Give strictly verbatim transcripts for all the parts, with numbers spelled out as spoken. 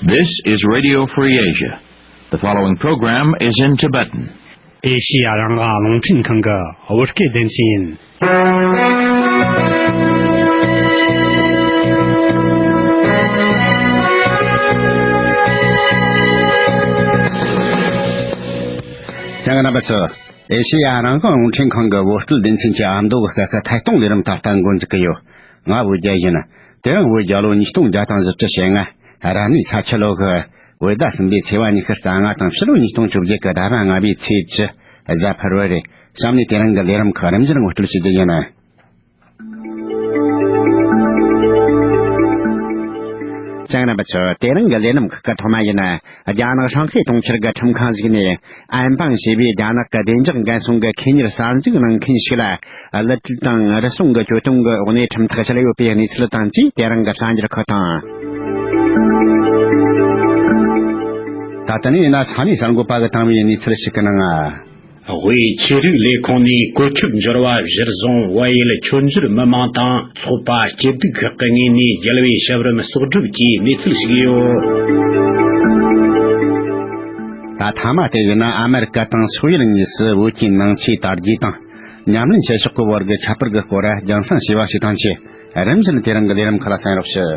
This is Radio Free Asia. The following program is in Tibetan. ཨེ་ཤི་ཡ་རང་དབང་རླུང་འཕྲིན་ཁང་གི་བོད་སྐད་སྡེ་ཚན་ཡིན། ཨེ་ཤི་ཡ་རང་དབང་རླུང་འཕྲིན་ཁང་གི་བོད་སྐད་སྡེ་ཚན་གྱི་ཨ་མདོ་གི་སྐད་ཁ་ཐད་གཏོང་ལས་རིམ་ད་ལྟ་འགོ་འཛུགས་ཀྱི་ཡོད། ང་བོད་རྒྱལ་ཡིན། དེ་རིང་བོད་རྒྱལ་ལོ་ཉིས་སྟོང་བརྒྱ་དང་བཞི་བཅུ་ཞེ་ལྔ། རབ་གནས་ས་ཁྱི་ལོ་གི་བོད་ཟླ་གསུམ་པའི་ཚེས་པ་ཉི་ཤུ་རྩ་ལྔ་དང་ཕྱི་ལོ་ཉིས་སྟོང་བཅོ་བརྒྱད་ཀྱི་ཟླ་བ་ལྔ་པའི་ཚེས་བཅུ། གཟའ་ཕུར་བུ་རེད། གཤམ་ནས་དེ་རིང་གི་ལས་རིམ་ཁག་རིམ་བཞིན་ངོ་སྤྲོད་བྱེད་རྒྱུ་ཡིན། ཅང་རིན་པ་ཚོ། དེ་རིང་གི་ལས་རིམ་ཁག་གི་ཐོག་མ་ཡིན། རྒྱ་ནག་ཧྲང་ཧའེ་གྲོང་ཁྱེར་གྱི་ཁྲིམས་ཁང་ཞིག་ནས། ཨན་པང་ཞེས་པའི་རྒྱ་ནག་གི་བདེ་འཇགས་འགན་སྲུང་གི་ཁེ་གཉེར་གསར་འཛུགས་གནང་མཁན་ཞིག་ལ། གློད་གྲོལ་དང་རུལ་སུངས་ཀྱི་གྱོད་དོན་གྱི་འོག་ནས་ཁྲིམས་ཐག་བཅད་ཡོད་པའི་གནས་ཚུལ་དང་བཅས། དེ་རིང་གི་གསར་འགྱུར་ཁག་དང་། ད་ལྟ་ནས་ཡིན་ན་ས་གནས་གསར་འགོད་པ་གིས་བཏང་བའི་གནས་ཚུལ་ཞིག་གི་ནང་། དབུས་ཆོས་རིག་ལས་ཁུངས་ནས་བཀོད་ཁྲིད་འབྱོར་བ་གཞིར་བཟུང་བལ་ཡུལ་ཆོས་འབྱོར་མི་མང་དང་ཚོགས་པ་སྐྱིད་སྡུག་ཁག་གི་ངོས་ནས་རྒྱལ་བའི་ཞབས་རིམ་གསོག་སྒྲུབ་ཀྱི་གནས་ཚུལ་ཞིག་ཡོད། ད་ཐ་མ་དེ་ཡིན་ན། ཨ་མེ་རི་ཀ་དང་སོག་ཡུལ་གཉིས་སུ་བོད་ཀྱི་ནང་ཆོས་དར་རྒྱས་དང་། ཉམས་ལེན་བྱེད་ཕྱོགས་ཀྱི་བར་གྱི་ཁྱད་པར་གྱི་སྐོར་རྒྱང་སྲིང་བྱས་པ་ཞིག་དང་བཅས། རིམ་བཞིན་དེ་རིང་གི་ལས་རིམ་ཁག་ལ་གསན་རོགས་ཞུ།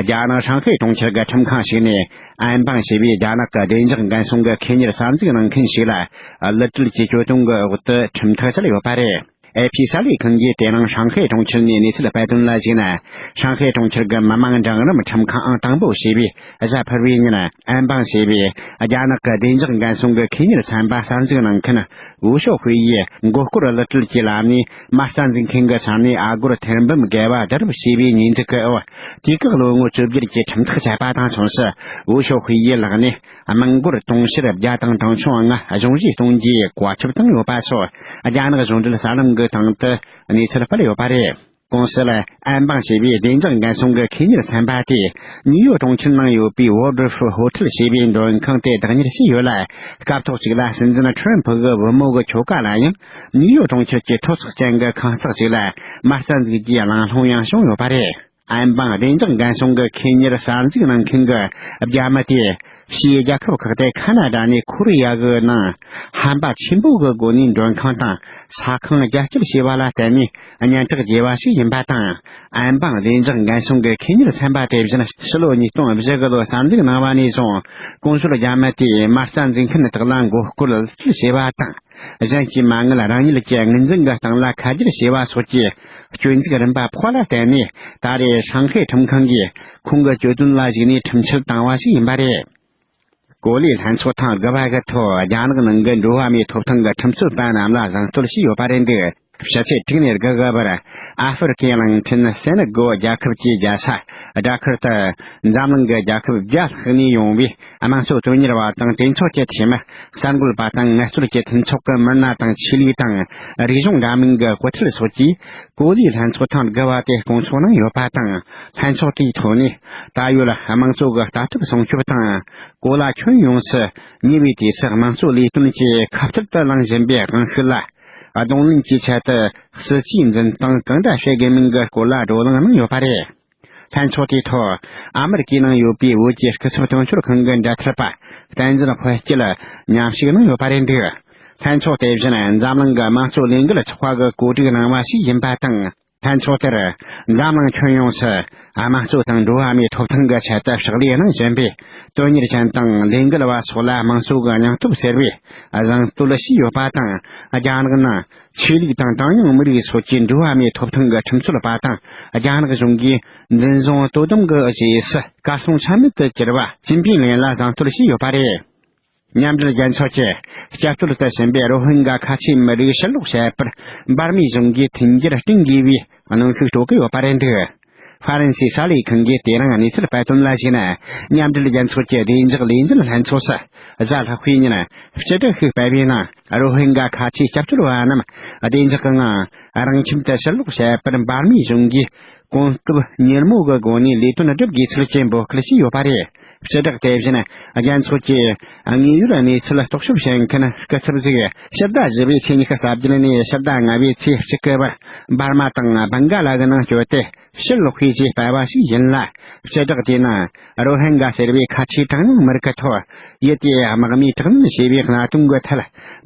རྒྱ་ནག་ཧྲང་ཧའེ་གྲོང་ཁྱེར་གྱི་ཁྲིམས་ཁང་ཞིག་ནས། ཨན་པང་ཞེས་པའི་རྒྱ་ནག་གི་བདེ་འཇགས་འགན་སྲུང་གི་ཁེ་གཉེར་གསར་འཛུགས་གནང་མཁན་ཞིག་ལ། གློད་གྲོལ་གྱི་གྱོད་དོན་གྱི་འོག་ཏུ་ཁྲིམས་ཐག་བཅད་ཡོད་པ་རེད། ཨེ་ཕི་གསར་ལས་ཁང་གིས་དེ་རིང་ཧྲང་ཧའེ་གྲོང་ཁྱེར་ནས་གནས་ཚུལ་སྤེལ་དོན་ལ་གཞིགས་ན། ཧྲང་ཧའེ་གྲོང་ཁྱེར་གྱི་མི་དམངས་འབྲིང་རིམ་ཁྲིམས་ཁང་ཨང་དང་པོ་ཞེས་པས་གཟའ་ཕུར་བུའི་ཉིན། ཨན་པང་ཞེས་པའི་རྒྱ་ནག་གི་བདེ་འཇགས་འགན་སྲུང་གི་ཁེ་གཉེར་ཚན་པ་གསར་འཛུགས་གནང་མཁན་ཝུའུ་ཞའོ་ཧུའེ་ཡིས། མགོ་སྐོར་གློད་གྲོལ་གྱི་ལམ་ནས་མ་རྩ་འཛུགས་མཁན་གྱི་ས་གནས་ཨ་སྒོར་ཐེར་འབུམ་བརྒལ་བ་བསྡུ་རུབ་བྱས་པའི་ཉེས་འཛུགས་ཀྱི་འོག། དུས་བཀག་ལོ་ངོ་བཅོ་བརྒྱད་ཀྱི་ཁྲིམས་ཐག་བཅད་པ་དང་མཚུངས་སུ། ཝུའུ་ཞའོ་ཧུའེ་ཡི་ལག་ནས། དམངས་སྒོར་དུང་ཕྱུར་བརྒྱ་དང་གྲངས་ཆུང་ལྔ་གཞུང་བཞེས་གཏོང་རྒྱུའི་བཀའ་ཁྲིད་བཏང་ཡོད་པ་སོགས། རྒྱ་ནག་གཞུང་འབྲེལ་གསར་ལམ་གྱི་སྟེང་དུ་གནས་ཚུལ་སྤེལ་ཡོད་པ་རེད། གོང་གསལ། ཨན་པང་ཞེས་པའི་བདེ་འཇགས་འགན་སྲུང་གི་ཁེ་གཉེར་ཚན་པ་དེས། ནིའུ་ཡོག་གྲོང་ཁྱེར་ནང་ཡོད་པའི་Waldorf Hotel ཞེས་པའི་མགྲོན་ཁང་དེ་བདག་གཉེར་བྱས་ཡོད་ལ། སྐབས་ཐོག་གཅིག་ལ་སྲིད་འཛིན་ཁྲོམ་ཕུ་གི་བུ་མོ་གི་ཁྱོ་ག་ལ་ཡང་། ནིའུ་ཡོག་གྲོང་ཁྱེར་གྱི་ཐོབ་ཚོགས་ཅན་གྱི་ཁང་བརྩེགས་ཅིག་ལ་མ་རྩ་འཛུགས་རྒྱུའི་གླེང་སློང་ཡང་བྱུང་ཡོད་པ་རེད། ཨན་པང་བདེ་འཇགས་འགན་སྲུང་གི་ཁེ་གཉེར་གསར་འཛུགས་གནང་མཁན་གྱི་རྒྱ་མི་དེས། ཕྱིའི་རྒྱལ་ཁབ་ཁག་སྟེ་ཁ་ན་ཌ་ནས་ཁོ་རེ་ཡ་གི་ནང་ཧམ་པ་ཆེན་པོ་གི་སྒོ་ནས་མགྲོན་ཁང་དང་ས་ཁང་རྒྱ་སྐྱེད་བྱས་པ་ལ་བརྟེན་ནས་སྙན་གྲགས་རྒྱས་པ་ཞིག་ཡིན་པ་དང་། ཨན་པང་བདེ་འཇགས་འགན་སྲུང་གི་ཁེ་གཉེར་ཚན་པ་དེ་བཞིན་ཕྱི་ལོ་ཉིས་སྟོང་བཞི་གི་ལོ་གསར་འཛུགས་གནང་བ་ནས་བཟུང་། གོང་ཞུས་རྒྱ་མི་དེས་མ་རྩ་འཛུགས་མཁན་དག་ལ་མགོ་སྐོར་བྱས་པ་དང་། གཞན་གྱི་མ་དངུལ་རང་ཉིད་ཀྱི་དངུལ་འཛིན་གྱི་སྟེང་ལ་ཁ་སྒྱུར་བྱས་པ་སོགས་ཀྱི་སྐྱོན་འཛུགས་རིམ་པ་ཕོག་པ་ལ་བརྟེན་ནས། ད་རེས་ཧྲང་ཧའེ་ཁྲིམས་ཁང་གིས་ཁོང་གི་གྱོད་དོན་ལ་གཞིགས་ནས་ཁྲིམས་ཆད་བཏང་བ་ཞིག་ཡིན་པ་རེད། གོ་ལའི་ལྷན་ཚོགས་ཐེངས་དགུ་པ་གི་ཐོག་རྒྱ་ནག་ནང་གི་འགྲོ་བ་མིའི་ཐོབ་ཐང་གི་ཁྲིམས་རྩོད་པ་རྣམས་ལ་གཟེངས་བསྟོད་བྱས་ཡོད་པ་རེད་འདུག་ཕྱི་ཚེས་དྲུག་ནས་དགུ་གི་བར་ཨ་ཧྥེ་རི་ཁའི་གླིང་ཕྲན་སེ་ནེ་གོ་རྒྱལ་ཁབ་ཀྱི་རྒྱལ་ས་ཌ་ཁར་དུ། འཛམ་གླིང་གི་རྒྱལ་ཁབ་བརྒྱ་ལྷག་ནས་ཡོང་བའི་དམངས་གཙོ་དོན་གཉེར་བ་དང་གྲོས་ཚོགས་ཀྱི་འཐུས་མི། གསར་འགོད་པ་དང་ངལ་རྩོལ་གྱི་མཐུན་ཚོགས་ཀྱི་མི་སྣ་དང་ཆོས་ལུགས་དང་རིག་གཞུང་འདྲ་མིན་གྱི་དབུ་ཁྲིད་སོགས་ཀྱིས་གོ་ལའི་ལྷན་ཚོགས་ཐེངས་དགུ་པ་དེ་སྐོང་ཚོགས་གནང་ཡོད་པ་དང་། ལྷན་ཚོགས་དེའི་ཐོག་ནས་ད་ཡོད་དམངས་གཙོ་གི་ལྟ་གྲུབ་སྲུང་སྐྱོབ་དང་། གོ་ལ་ཁྱོན་ཡོངས་སུ་ཉེ་བའི་དུས་སུ་དམངས་གཙོ་ལས་དོན་གྱི་ཁ་གཏད་དུ་ལངས་བཞིན་པའི་དབང་ཤུགས་ལ། གདོང་ལེན་གྱི་ཆེད་དུ་སྲིད་ཇུས་འཛིན་སྟངས་གང་འདྲ་བྱེད་དགོས་མིན་གྱི་སྐོར་ལ་བགྲོ་གླེང་གནང་ཡོད་པ་རེད། ལྷན་ཚོགས་དེའི་ཐོག་ཨ་མེ་རི་ཀའི་ནང་ཡོད་པའི་བོད་ཀྱི་སྐུ་ཚབ་དོན་གཅོད་ཁང་གི་འབྲེལ་མཐུད་པ་བསྟན་འཛིན་དཔལ་སྐྱིད་མཉམ་ཞུགས་གནང་ཡོད་པ་རེད་འདུག་ལྷན་ཚོགས་དེ་བཞིན་འཛམ་གླིང་གི་དམངས་གཙོ་ལས་འགུལ་ཚོགས་པ་གིས་གོ་སྒྲིག་གནང་བ་ཞིག་ཡིན་པ་དང་། ལྷན་ཚོགས་དེར་འཛམ་གླིང་ཁྱོན་ཡོངས་སུ་དམངས་གཙོ་དང་འགྲོ་བ་མིའི་ཐོབ་ཐང་གི་ཆེད་དུ་ཕྱག་ལས་གནང་བཞིན་པའི་དོན་གཉེར་ཅན་དང་ལས་འགུལ་བ་སོགས་ལ་དམངས་གཙོ་གི་སྙིང་སྟོབས་ཟེར་བའི་གཟེངས་བསྟོད་བྱས་ཡོད་པ་དང་། རྒྱ་ནག་ནང་ཆོས་ལུགས་དང་གྲངས་ཉུང་མི་རིགས་སོགས་ཀྱི་འགྲོ་བ་མིའི་ཐོབ་ཐང་གི་ཁྲིམས་རྩོད་པ་དང་། རྒྱ་ནག་གཞུང་གིས་འཛིན་བཟུང་དོ་དམ་གྱི་རྗེས་སུ་གར་སོང་ཆ་མེད་དུ་གྱུར་བ་ཅིན་ཕིང་ལིན་ལ་གཟེངས་བསྟོད་བྱས་ཡོད་པ་རེད། མཉམ་འབྲེལ་རྒྱལ་ཚོགས་ཀྱི་སྐྱབས་བཅོལ་དུ་ཕྱིན་པའི་རོ་ཧིན་གྷ་ཁ་ཆེ་མི་རིགས་ཕྱིར་ལོག་བྱེད་པར་འབར་མའི་གཞུང་གིས་མཐུན་འགྱུར་བསྐྲུན་དགོས་པའི་གནོན་ཤུགས་སྤྲོད་ཀྱི་ཡོད་པ་རེད་འདུག་ཧྥ་རན་སིའི་གསར་ལས་ཁང་གིས་དེ་རིང་གནས་ཚུལ་སྤེལ་དོན་ལ་གཞིགས་ན། མཉམ་འབྲེལ་རྒྱལ་ཚོགས་ཀྱི་བདེ་འཇགས་ལས་འཛིན་ལྷན་ཚོགས་སུ་གཟའ་ལྷག་པའི་ཉིན་སྤྱི་སྒྲ་ཤིག་སྤེལ་བའི་ནང་ རོ་ཧིན་ག་ཁ་ཆེའི་སྐྱབས་བཅོལ་བ་རྣམས་བདེ་འཇགས་ངང་རང་ཁྱིམ་དུ་ཕྱིར་ལོག་བྱེད་པར་འབར་མའི་གཞུང་གིས་གོ་སྐབས་མྱུར་མོ་གི་སྒོ་ནས་ལས་དོན་སྒྲུབ་དགོས་ཚུལ་གྱི་འབོད་སྐུལ་བྱས་ཡོད་པ་རེད། སྤྱི་བསྒྲགས་དེ་བཞིན་རྒྱལ་ཚོགས་ཀྱི་དངོས་ཡོད་གནས་ཚུལ་རྟོག་ཞིབ་བྱེད་མཁན་སྐུ་ཚབ་ཞིག་ཕྱི་ཟླ་བཞི་པའི་ཚེས་ཉི་ཤུ་རྩ་བརྒྱད་ནས་ཕྱི་ཟླ་ལྔ་པའི་ཚེས་གཅིག་གི་བར་འབར་མ་དང་བྷང་ག་ལ་གི་ནང་བསྐྱོད་དེ་ཕྱིར་ལོག་པའི་རྗེས་སྤེལ་བ་ཞིག་ཡིན་ལ། སྤྱི་བསྒྲགས་དེའི་ནང་རོ་ཧིན་ག་ཟེར་བའི་ཁ་ཆེའི་གྲངས་ཉུང་མི་རིགས་ཀྱི་ཐོག་ཡུལ་དེའི་དམག་མིས་དྲག་གནོན་བྱས་པའི་གནད་དོན་གྱི་ཐད།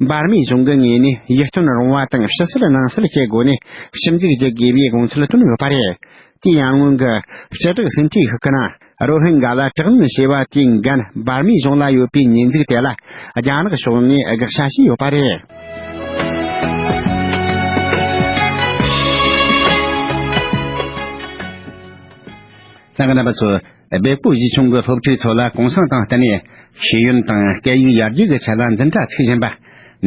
འབར་མའི་གཞུང་གི་ངོས་ནས་ཡིད་རྟོན་རུང་བ་དང་ཕྱི་གསལ་ནང་གསལ་གྱི་སྒོ་ནས་ཞིབ་འཇུག་བགྱི་དགོས་པའི་དགོངས་ཚུལ་བཏོན་ཡོད་པ་རེད། དེ་ཡང་སྔོན་གྱི་སྤྱི་བསྒྲགས་ཟིན་བྲིས་ཤིག་གི་ནང་རོ་ཧིན་ག་ལ་དྲག་གནོན་བྱས་པ་དེའི་འགན་འབར་མའི་གཞུང་ལ་ཡོད་པའི་ཉེས་འཛུགས་དེ་ལ་རྒྱ་ནག་ཕྱོགས་ནས་དགག་བྱ་བྱས་ཡོད་པ་རེད། གསན་མཁན་རྣམ་པ་ཚོ། སྦེལ་ཀོབ་གཞིས་ཆུང་གི་སློབ་ཕྲུག་ཚོ་ལ་གུང་སེང་དང་བསྟུན་ནས་ཤེས་ཡོན་དང་སྐད་ཡིག་ཡར་རྒྱས་ཀྱི་ཆེད་ལ་འཛིན་གྲྭ་ཚུགས་བཞིན་པ།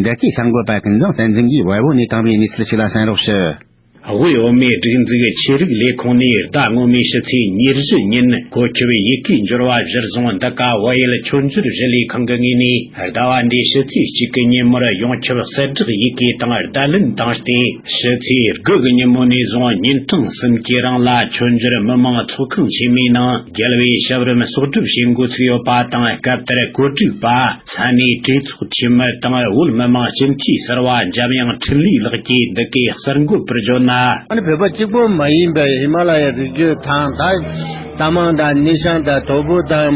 འདི་གའི་གསར་འགོད་པ་ཀུན་བཟང་བསྟན་འཛིན་གྱིས་བལ་པོ་ནས་བཏང་བའི་གནས་ཚུལ་ཞིག་ལ་གསན་རོགས་ཞུ། དབུས་བོད་མིའི་སྒྲིག་འཛུགས་ཆོས་རིག་ལས་ཁུངས་ནས་ཟླ་སྔོན་མའི་ཕྱི་ཚེས་ཉེར་བཞི་ཉིན་གོ་ཁྱབ་ཡི་གེའི་འབྱོར་བ་གཞིར་བཟུང་འདི་ག་བལ་ཡུལ་མཆོད་འཇོར་ཞི་ལས་ཁང་གི་ངོས་ནས་ཟླ་བ་འདིའི་ཕྱི་ཚེས་གཅིག་གི་ཉིན་མོར་ཡོངས་ཁྱབ་གསལ་བསྒྲགས་ཡི་གེ་དང་བརྡ་ལན་བཏང་སྟེ། ཕྱི་ཚེས་དགུ་གི་ཉིན་མོ་ནས་བཟུང་ཉིན་གྲངས་གསུམ་གྱི་རིང་ལ་མཆོད་འཇོར་མི་དམངས་ཚོགས་ཁང་ཆེན་མོའི་ནང་རྒྱལ་བའི་ཞབས་རིམ་གསོག་སྒྲུབ་བྱེད་འགོ་ཚུགས་ཡོད་པ་དང་། སྐབས་དེར་གོ་སྒྲིག་པ་ས་གནས་གྲོས་ཚོགས་འཐུས་མི་དང་བོད་མི་མང་སྤྱི་འཐུས་ཟུར་པ་འཇམ་དབྱངས་འཕྲིན་ལས་ལགས་ཀྱིས་འདི་གའི་གསར་འགོད་པར་བརྗོད་ན། ཨ་ནི་བོད་པ་གཅིག་པོ་མ་ཡིན་པའི་ཧི་མ་ལ་ཡའི་རི་རྒྱུད་དང་ད་རྟ་མང་དང་ནི་ཤང་དང་དོ་པོ་དང་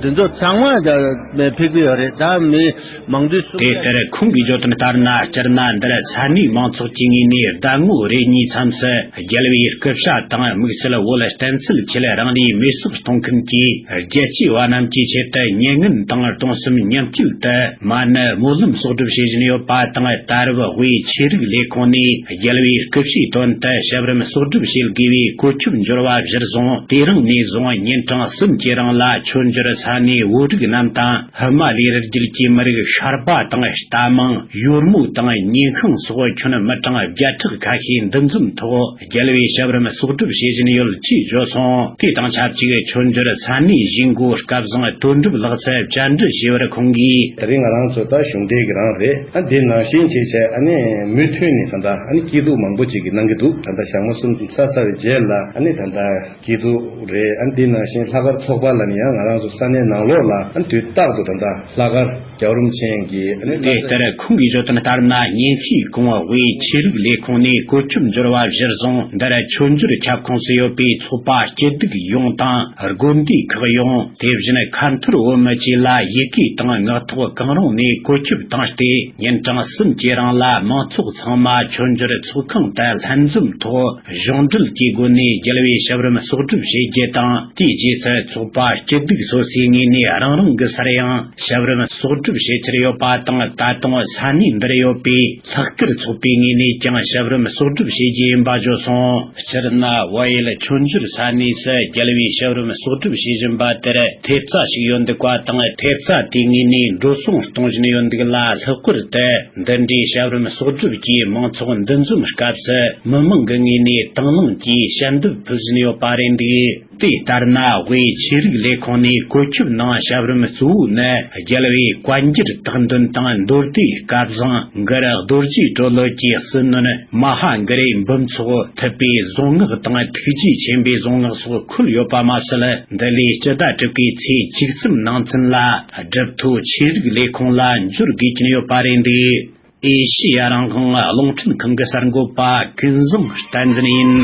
འདི་ཚོ་ཚང་མ་ད་ཕེབས་ཀྱི་ཡོད་རེད། ད་མི་མང་དུས་སུ། དེ་ལྟར་ཁོང་གིས་བརྗོད་དོན་ལྟར་ན། སྤྱིར་ན་འདིར་ས་གནས་མང་ཚོགས་ཀྱི་ངོས་ནས་ཟླ་ངོ་རེ་གཉིས་མཚམས་སུ་རྒྱལ་བའི་སྐུ་ཕྱྭ་དང་དམིགས་བསལ་བོད་བསྟན་སྲིད་ཆེད་རང་ལུས་མེར་སྲེག་གཏོང་མཁན་གྱི་རྒྱལ་གཅེས་པ་རྣམས་ཀྱི་ཆེད་དུ་མྱ་ངན་དང་གདུང་སེམས་མཉམ་སྐྱེད་དུ་མ་ཎི་སྨོན་ལམ་གསོག་སྒྲུབ་བྱེད་བཞིན་ཡོད་པ་དང་། ད་རེས་དབུས་ཆོས་རིག་ལས་ཁུངས་ནས་རྒྱལ་བའི་སྐུ་ཕྱྭའི་དོན་དུ་ཞབས་རིམ་གསོག་སྒྲུབ་བྱེད་དགོས་པའི་བཀོད་ཁྱབ་འབྱོར་བ་གཞིར་བཟུང་། དེ་རིང་ནས་བཟུང་ཉིན་གྲངས་གསུམ་གྱི་རིང་ལ་མཆོད་འཇོར་ས་གནས་བོད་རིགས་རྣམས་དང་། ཧི་མ་ལའི་རི་རྒྱུད་ཀྱི་མི་རིགས་ཤར་པ་དང་། རྟ་མང་། ཡོལ་མོ་དང་། ཉིན་ཤང་སོགས་ཁྱོན་མི་གྲངས་བརྒྱ་ཕྲག་ཁ་ཤས་འདུ་འཛོམས་ཐོག་རྒྱལ་བའི་ཞབས་རིམ་གསོག་སྒྲུབ་བྱེད་བཞིན་ཡོད་ཅེས་བརྗོད་སོང་། དེ་དང་ཆབས་ཅིག་མཆོད་འཇོར་ས་གནས་གཞིས་འགོ་སྐལ་བཟང་དོན་གྲུབ་ལགས་སུ་བཅར་འདྲི་ཞུས་པར་ཁོང་གིས། དེ་རིང་ང་རང་ཚོ་ད་གཞུང་འབྲེལ་གྱི་རང་རེད། ཨ་འདི་ནང་བཞིན་བྱས་བྱས་ཨ་ནི་མུ་མཐུད་ནས་ད་ལྟ་ཨ་ནི་སྐྱིད་སྡུག་མང་པོ་ཅིག་གི་གནང་གི་འདུག་ད་ལྟ་ཞག་མ་གསུམ་ཚར་ཚར་བའི་རྗེས་ལ་ཨ་ནི་ད་ལྟ་སྐྱིད་སྡུག་རེད། ཨ་འདི་ནང་བཞིན་ལྷག་དཀར་ཚོགས་པ་ལ་ནི་ཡང་ང་རང་ཚོ་ས་གནས་ནང་ལོགས་ལ་ཨ་དུས་རྟག་ཏུ་ད་ལྟ་ལྷག་དཀར་རྒྱལ་བ་རིན་པོ་ཆེ་གི་ཨ་ནི། དེ་ལྟར་ཁོང་གིས་བརྗོད་དོན་ལྟར་ན། ཉིན་ཤས་གོང་དབུས་ཆོས་རིག་ལས་ཁུངས་ནས་བཀོད་ཁྱབ་འབྱོར་བ་གཞིར་བཟུང་འདིར་མཆོད་འཇོར་ཁྱབ་ཁོངས་སུ་ཡོད་པའི་ཚོགས་པ་སྐྱིད་སྡུག་ཡོངས་དང་། དགོན་སྡེ་ཁག་ཡོངས། དེ་བཞིན་ཁ་འཐོར་བོད་མི་བཅས་ལ་ཡི་གེ་དང་ངག་ཐོག་གང་རུང་ནས་བཀོད་ཁྱབ་བཏང་སྟེ། ཉིན་གྲངས་གསུམ་གྱི་རིང་ལ་མང་ཚོགས་ཚང་མ་མཆོད་འཇོར་ཚོགས་ཁང་དུ་ལྷན་འཛོམས་ཐོག་གཞུང་འབྲེལ་གྱི་སྒོ་ནས་རྒྱལ་བའི་ཞབས་རིམ་གསོག་སྒྲུབ་བྱེད་རྒྱུ་དང་། དེའི་རྗེས་སུ་ཚོགས་པ་སྐྱིད་སྡུག་སོ་སོའི་ངོས་ནས་རང་རང་གི་སར་ཡང་ཞབས་རིམ་གསོག་སྒྲུབ་བྱེད་འཆར་ཡོད་པ་དང་། ད་དུང་ས་གནས་འདིར་ཡོད་པའི་ལྷག་དཀར་ཚོགས་པའི་ངོས་ནས་ཀྱང་ཞབས་རིམ་གསོག་སྒྲུབ་བྱེད་རྒྱུ་ཡིན་པ་བརྗོད་སོང་། སྤྱིར་ན་བལ་ཡུལ་མཆོད་འཇོར་ས་གནས་སུ་རྒྱལ་བའི་ཞབས་རིམ་གསོག་སྒྲུབ་བྱེད་བཞིན་པ་དེར་ཐེབས་རྩ་ཞིག་ཡོད་འདུག་པ་དང་། ཐེབས་རྩ་དེའི་ངོས་ནས་འགྲོ་སོང་གཏོང་བཞིན་ཡོད་འདུག་ལ། ལྷག་པར་དུ་འདི་འདྲའི་ཞབས་རིམ་གསོག་སྒྲུབ་ཀྱིས་མང་ཚོགས་འདུ་འཛོམས་སྐབས་སུ་མི་མང་གི་ངོས་ནས་དང་བླངས་ཀྱིས་ཞལ་འདེབས་ཕུལ་བཞིན་ཡོད་པ་རེད་འདུག་དེ་ལྟར་ན། དབུས་ཆོས་རིག་ལས་ཁུངས་ནས་བཀོད་ཁྱབ་གནང་ཞབས་རིམ་གཙོ་བོ་ནི། རྒྱལ་བའི་བཀའ་འགྱུར་དག་འདོན་དང་། མདོ་སྡེ་སྐལ་བཟང་། གུ་རུ་རྡོ་རྗེ་གྲོ་ལོད་ཀྱི་ཟིལ་གནོན། མ་ཧཱ་གུ་རུའི་འབུམ་ཚོགས། ཐུབ་པའི་གཟུངས་སྔགས་དང་། ཐུགས་རྗེ་ཆེན་པོའི་གཟུངས་སྔགས་སོགས་འཁོད་ཡོད་པ་མ་ཟད། འདི་ལོའི་སྤྱི་ཟླ་དྲུག་པའི་ཚེས་བཅུ་གསུམ་ནང་ཚུན་ལ་སྒྲུབ་ཐོ་ཆོས་རིག་ལས་ཁུངས་ལ་འབྱོར་དགོས་ཀྱིན་ཡོད་པ་རེད་འདུག་ཨེ་ཤེ་ཡ་རང་དབང་རླུང་འཕྲིན་ཁང་གི་གསར་འགོད་པ་ཀུན་བཟང་བསྟན་འཛིན་ཡིན།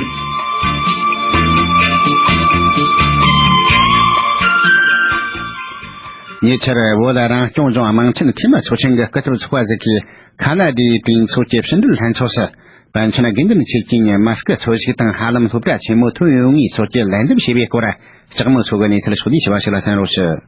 ཉེ་ཆར་བོད་རང་སྐྱོང་ལྗོངས་དམངས་ཆེན་འཐུས་མི་ཚོགས་ཆེན་གྱི་སྐུ་ཚབ་ཚོགས་པ་ཞིག་གིས་ཁ་ན་ཌའི་གྲོས་ཚོགས་ཀྱི་ཕྱི་འབྲེལ་ལྷན་ཚོགས་སུ། པཎ་ཆེན་དགེ་འདུན་ཆོས་ཀྱི་ཉི་མ་སྐུ་འཚོ་བཞུགས་དང་ཧ་ལམ་སློབ་གྲྭ་ཆེན་མོ་ཐོན་ཡོང་ངེས་སོགས་ཀྱི་ལན་འདེབས་བྱས་པའི་སྐོར། ལྕགས་མོ་མཚོ་གིས་གནས་ཚུལ་ཕྱོགས་བསྡུས་ཞུ་བ་ཞིག་ལ་གསན་རོགས་ཞུ།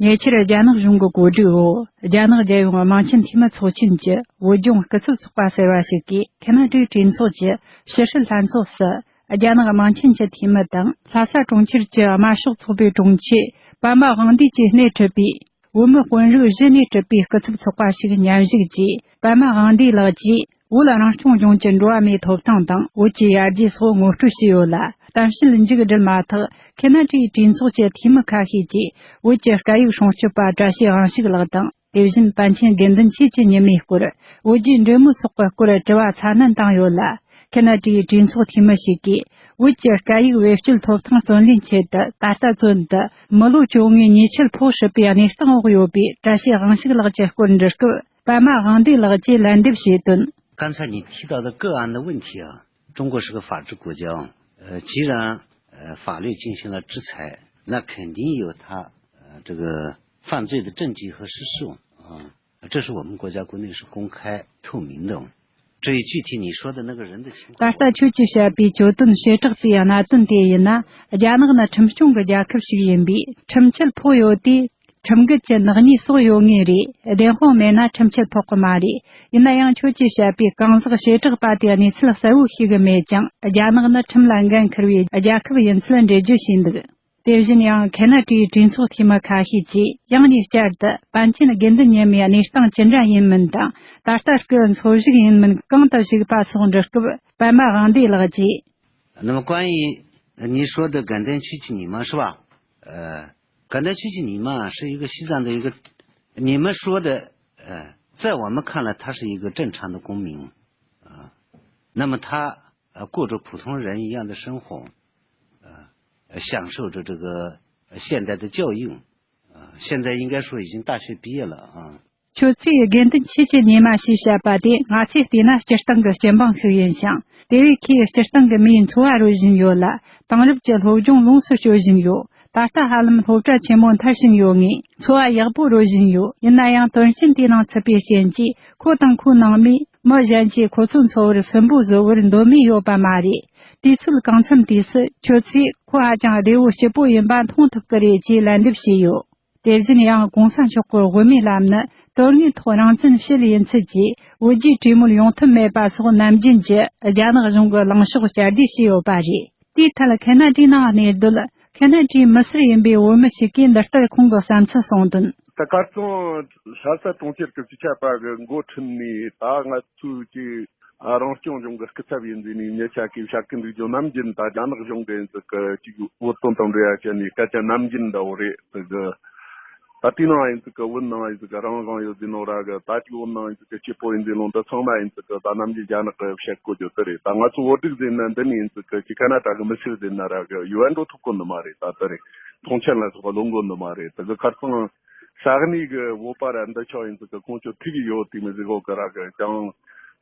ཉེ་ཆར་རྒྱ་ནག་གཞུང་གི་གོ་སྒྲིག་འོག་རྒྱ་ནག་རྒྱལ་ཡོངས་དམངས་ཆེན་འཐུས་མི་ཚོགས་ཆེན་གྱི་བོད་ལྗོངས་སྐུ་ཚབ་ཚོགས་པ་ཟེར་བ་ཞིག་གིས་ཁེ་ན་ཌའི་གྲོས་ཚོགས་ཀྱི་ཕྱི་སྲིད་ལྷན་ཚོགས་སུ། རྒྱ་ནག་དམངས་ཆེན་གྱི་འཐུས་མི་དང་ལྷ་ས་གྲོང་ཁྱེར་གྱི་དམར་ཤོག་ཚོགས་པའི་དྲུང་ཆེ་པདྨ་དབང་འདུས་ཀྱིས་སྣེ་ཁྲིད་པའི། བོད་མི་དཔོན་རིགས་བཞི་ནས་གྲུབ་པའི་སྐུ་ཚབ་ཚོགས་པ་ཞིག་མཉམ་ཞུགས་ཀྱིས། པདྨ་དབང་འདུས་ལགས་ཀྱིས་བོད་རང་སྐྱོང་ལྗོངས་ཀྱི་འགྲོ་བ་མིའི་ཐོབ་ཐང་དང་བོད་ཀྱི་ཡར་རྒྱས་སོགས་ངོ་སྤྲོད་བྱས་ཡོད་ལ། གཏམ་བཤད་མཇུག་བསྒྲིལ་མ་ཐག་ཁེ་ན་ཌའི་གྲོས་ཚོགས་ཀྱི་འཐུས་མི་ཁ་ཤས་ཀྱིས་བོད་ཀྱི་སྐད་ཡིག་སྲུང་སྐྱོབ་པ་བཀྲ་ཤིས་དབང་ཕྱུག་ལགས་དང་། དེ་བཞིན་པཎ་ཆེན་དགེ་འདུན་ཆོས་ཀྱི་ཉི་མའི་སྐོར། བོད་བརྒྱུད་འབྲེལ་མོལ་སོགས་ཀྱི་སྐོར་དྲི་བ་ཚ་ནན་བཏང་ཡོད་ལ། ཁེ་ན་ཌའི་གྲོས་ཚོགས་འཐུས་མི་ཞིག་གིས། བོད་ཀྱི་སྐད་ཡིག་བེད་སྤྱོད་ཐོབ་ཐང་བརྩོན་ལེན་ཆེད་དུ། ད་ལྟ་ཚུན་དུ་མི་ལོ་བཅོ་ལྔའི་ཉེས་ཆད་ཕོག་སྲིད་པའི་གནས་སྟངས་འོག་ཡོད་པའི་བཀྲ་ཤིས་དབང་ཕྱུག་ལགས་ཀྱི་སྐོར་འདྲི་སྐབས། པདྨ་དབང་འདུས་ལགས་ཀྱིས་ལན་འདེབས་བྱས་དོན། 刚才你提到的个案的问题啊，中国是个法治国家啊，呃，既然呃法律进行了制裁，那肯定有他呃这个犯罪的证据和事实啊，这是我们国家国内是公开透明的。至于具体你说的那个人的情况， ད་ལྟ་ཁྱོད་ཀྱིས་བཤད་པའི་གྱོད་དོན་བྱེ་བྲག་པའི་གནད་དོན་དེ་ཡིན་ན། རྒྱ་ནག་ནི་ཁྲིམས་སྐྱོང་གི་རྒྱལ་ཁབ་ཞིག་ཡིན་པས། ཁྲིམས་ཆད་ཕོག་ཡོད་དུས། ཁྲིམས་འགལ་གྱི་ནག་ཉེས་གསོག་ཡོད་ངེས་རེད། བདེན་དཔང་མེད་ན་ཁྲིམས་ཆད་ཕོག་གི་མ་རེད། ཡིན་ན་ཡང་ཁྱོད་ཀྱིས་བཤད་པའི་གང་ཟག་བྱེ་བྲག་པ་དེའི་གནས་ཚུལ་གསལ་བོ་ཤེས་གི་མེད་ཀྱང་། རྒྱ་ནག་ནི་ཁྲིམས་ལ་འགན་འཁུར་བའི་རྒྱལ་ཁབ་ཡིན་ཚུལ་འགྲེལ་བརྗོད་བྱས་འདུག་དེ་བཞིན་ཡང་། ཁེ་ན་ཌའི་གྲོས་ཚོགས་འཐུས་མི་ཁ་ཤས་ཀྱིས། ཡང་ནས་བསྐྱར་དུ། པཎ་ཆེན་དགེ་འདུན་ཉི་མའི་གནས་སྟངས་ཅི་འདྲ་ཡིན་མིན་དང་། ད་ལྟ་སྐུ་འཚོ་བཞུགས་ཡིན་མིན་གང་དུ་བཞུགས་པ་སོགས་འདྲི་སྐབས། པདྨ་དབང་འདུས་ལགས་ཀྱིས། 那么关于您说的感电区域，你们是吧？呃，感电区域，你们是一个西藏的一个，你们说的，呃，在我们看来，他是一个正常的公民啊。那么他呃过着普通人一样的生活，呃，享受着这个现代的教育，呃，现在应该说已经大学毕业了啊。 ཁྱོད་ཚོས་དགེ་འདུན་ཆོས་ཀྱི་ཉི་མ་ཞེས་བཤད་པ་དེ། ང་ཚོས་བལྟས་ན་སྤྱིར་བཏང་གི་སྤྱི་འབངས་ཤིག་ཡིན་ཞིང་། དེ་བས་ཁོས་སྤྱིར་བཏང་གི་མིའི་འཚོ་བ་རོལ་བཞིན་ཡོད་ལ། དེང་རབས་ཀྱི་སློབ་སྦྱོང་ལོངས་སུ་སྤྱོད་བཞིན་ཡོད། ད་ལྟ་ཧ་ལམ་སློབ་གྲྭ་ཆེན་མོ་མཐར་ཕྱིན་ཡོད་ངེས། འཚོ་བ་ཡག་པོ་རོལ་བཞིན་ཡོད། ཡིན་ན་ཡང་དོན་རྐྱེན་དེའི་ནང་ཚུད་པའི་རྐྱེན་གྱིས། ཁོ་དང་ཁོའི་ནང་མིས་མི་གཞན་གྱིས་ཁོ་ཚོའི་འཚོ་བར་སུན་པོ་བཟོ་བར་འདོད་མོས་ཡོད་པ་མ་རེད། དུས་ཚོད་གང་འཚམ་དུས་སུ་ཁྱོད་ཚོས་ཁོ་ཧ་ཅང་བདེ་བོ་སྐྱིད་པོ་ཡིན་པ་མཐོང་ཐུབ་ཀྱི་རེད་ཅེས་ལན་འདེབས་བྱས་ཡོད། དེ་བཞིན་ཡང་གོང་ས་མཆོག་གི་དབུ་མའི་ལམ་ནི་དོན་དངོས་ཐོག་རང་བཙན་ཕྱིར་ཡིན་ཚུལ་གྱིས། བོད་རྒྱའི་གྲོས་མོལ་ཡོང་ཐབས་མེད་པ་སོགས་ནམ་རྒྱུན་གྱི་རྒྱ་ནག་གཞུང་གི་ལངས་ཕྱོགས་བསྐྱར་ཟློས་བྱས་ཡོད་པ་རེད། དེའི་ཐད་ཁེ་ན་ཌའི་ནང་གནས་སྡོད། ཁེ་ན་ཌའི་མི་སེར་ཡིན་པའི་བོད་མི་ཞིག་གིས་འདི་ལྟར་ཁོང་གི་བསམ་ཚུལ་གསུངས་དོན། ད་ཁ་རྩང་ལྷ་ས་གྲོང་ཁྱེར་གྱི་སྤྱི་ཁྱབ་པ་གི་འགོ་ཁྲིད་ནས། ད་ང་ཚོའི་ཀྱི་རང་སྐྱོང་ལྗོངས་ཀྱི་སྐུ་ཚབ་ཡིན་ཟེར་ནས་མྱི་ཆ་གིས་བཤད་ཀྱི་འདུག་རྒྱུ་ནམ་རྒྱུན་ད་རྒྱ་ནག་གཞུང་གི་ཡིན་ཟིག་གི་ཅིག་བོད་དོན་དང་འབྲེལ་བ་བྱས་ནས་སྐད་ཆ་ནམ་རྒྱུན་འདྲ་བོ་རེད་ཟིག་གི། ད་དེའི་ནང་ཡིན་ཟིག་གི་བོད་ནང་ཡིན་ཟིག་གི་རང་དབང་ཡོད་ཟེར་ནོ་ར་གི། ད་ཅིག་བོད་ནང་ཡིན་ཟིག་གི་སྐྱིད་པོ་ཡིན་ཟེར་ནོ་འདི་ཚང་མ་ཡིན་ཟིག་གི་ད་ནམ་རྒྱུན་རྒྱ་ནག་གི་བཤད་གོ་རྒྱུ་དེ་རེད། ད་ང་ཚོ་བོད་རིགས་ཟེར་ན་འདི་ནས་ཡིན་ཟིག་གི་ཅིག་ཁ་ན་ཊ་གི་མི་སེར་ཟེར་ན་ར་གི་ཡུལ་བ་འགྲོ་ཐུབ་གོ་ནི་མ་རེད། ད་དེ་རེད། ཐོངས་མཆན་ལ་སོགས་པ་ལོན་གོ་ནི་མ་རེད། དེ་གི་ཁ་རྩང་ས་གནས་ཀྱི་བོད་པ་ར་འདི་ཆོ་ཡིན་ཙི་གི་ཁོང་ཚོ་ཐུག་གི་ཡོད་དེ་མི་ཟིག་གོ་གི་ར་གི་ཀྱང་།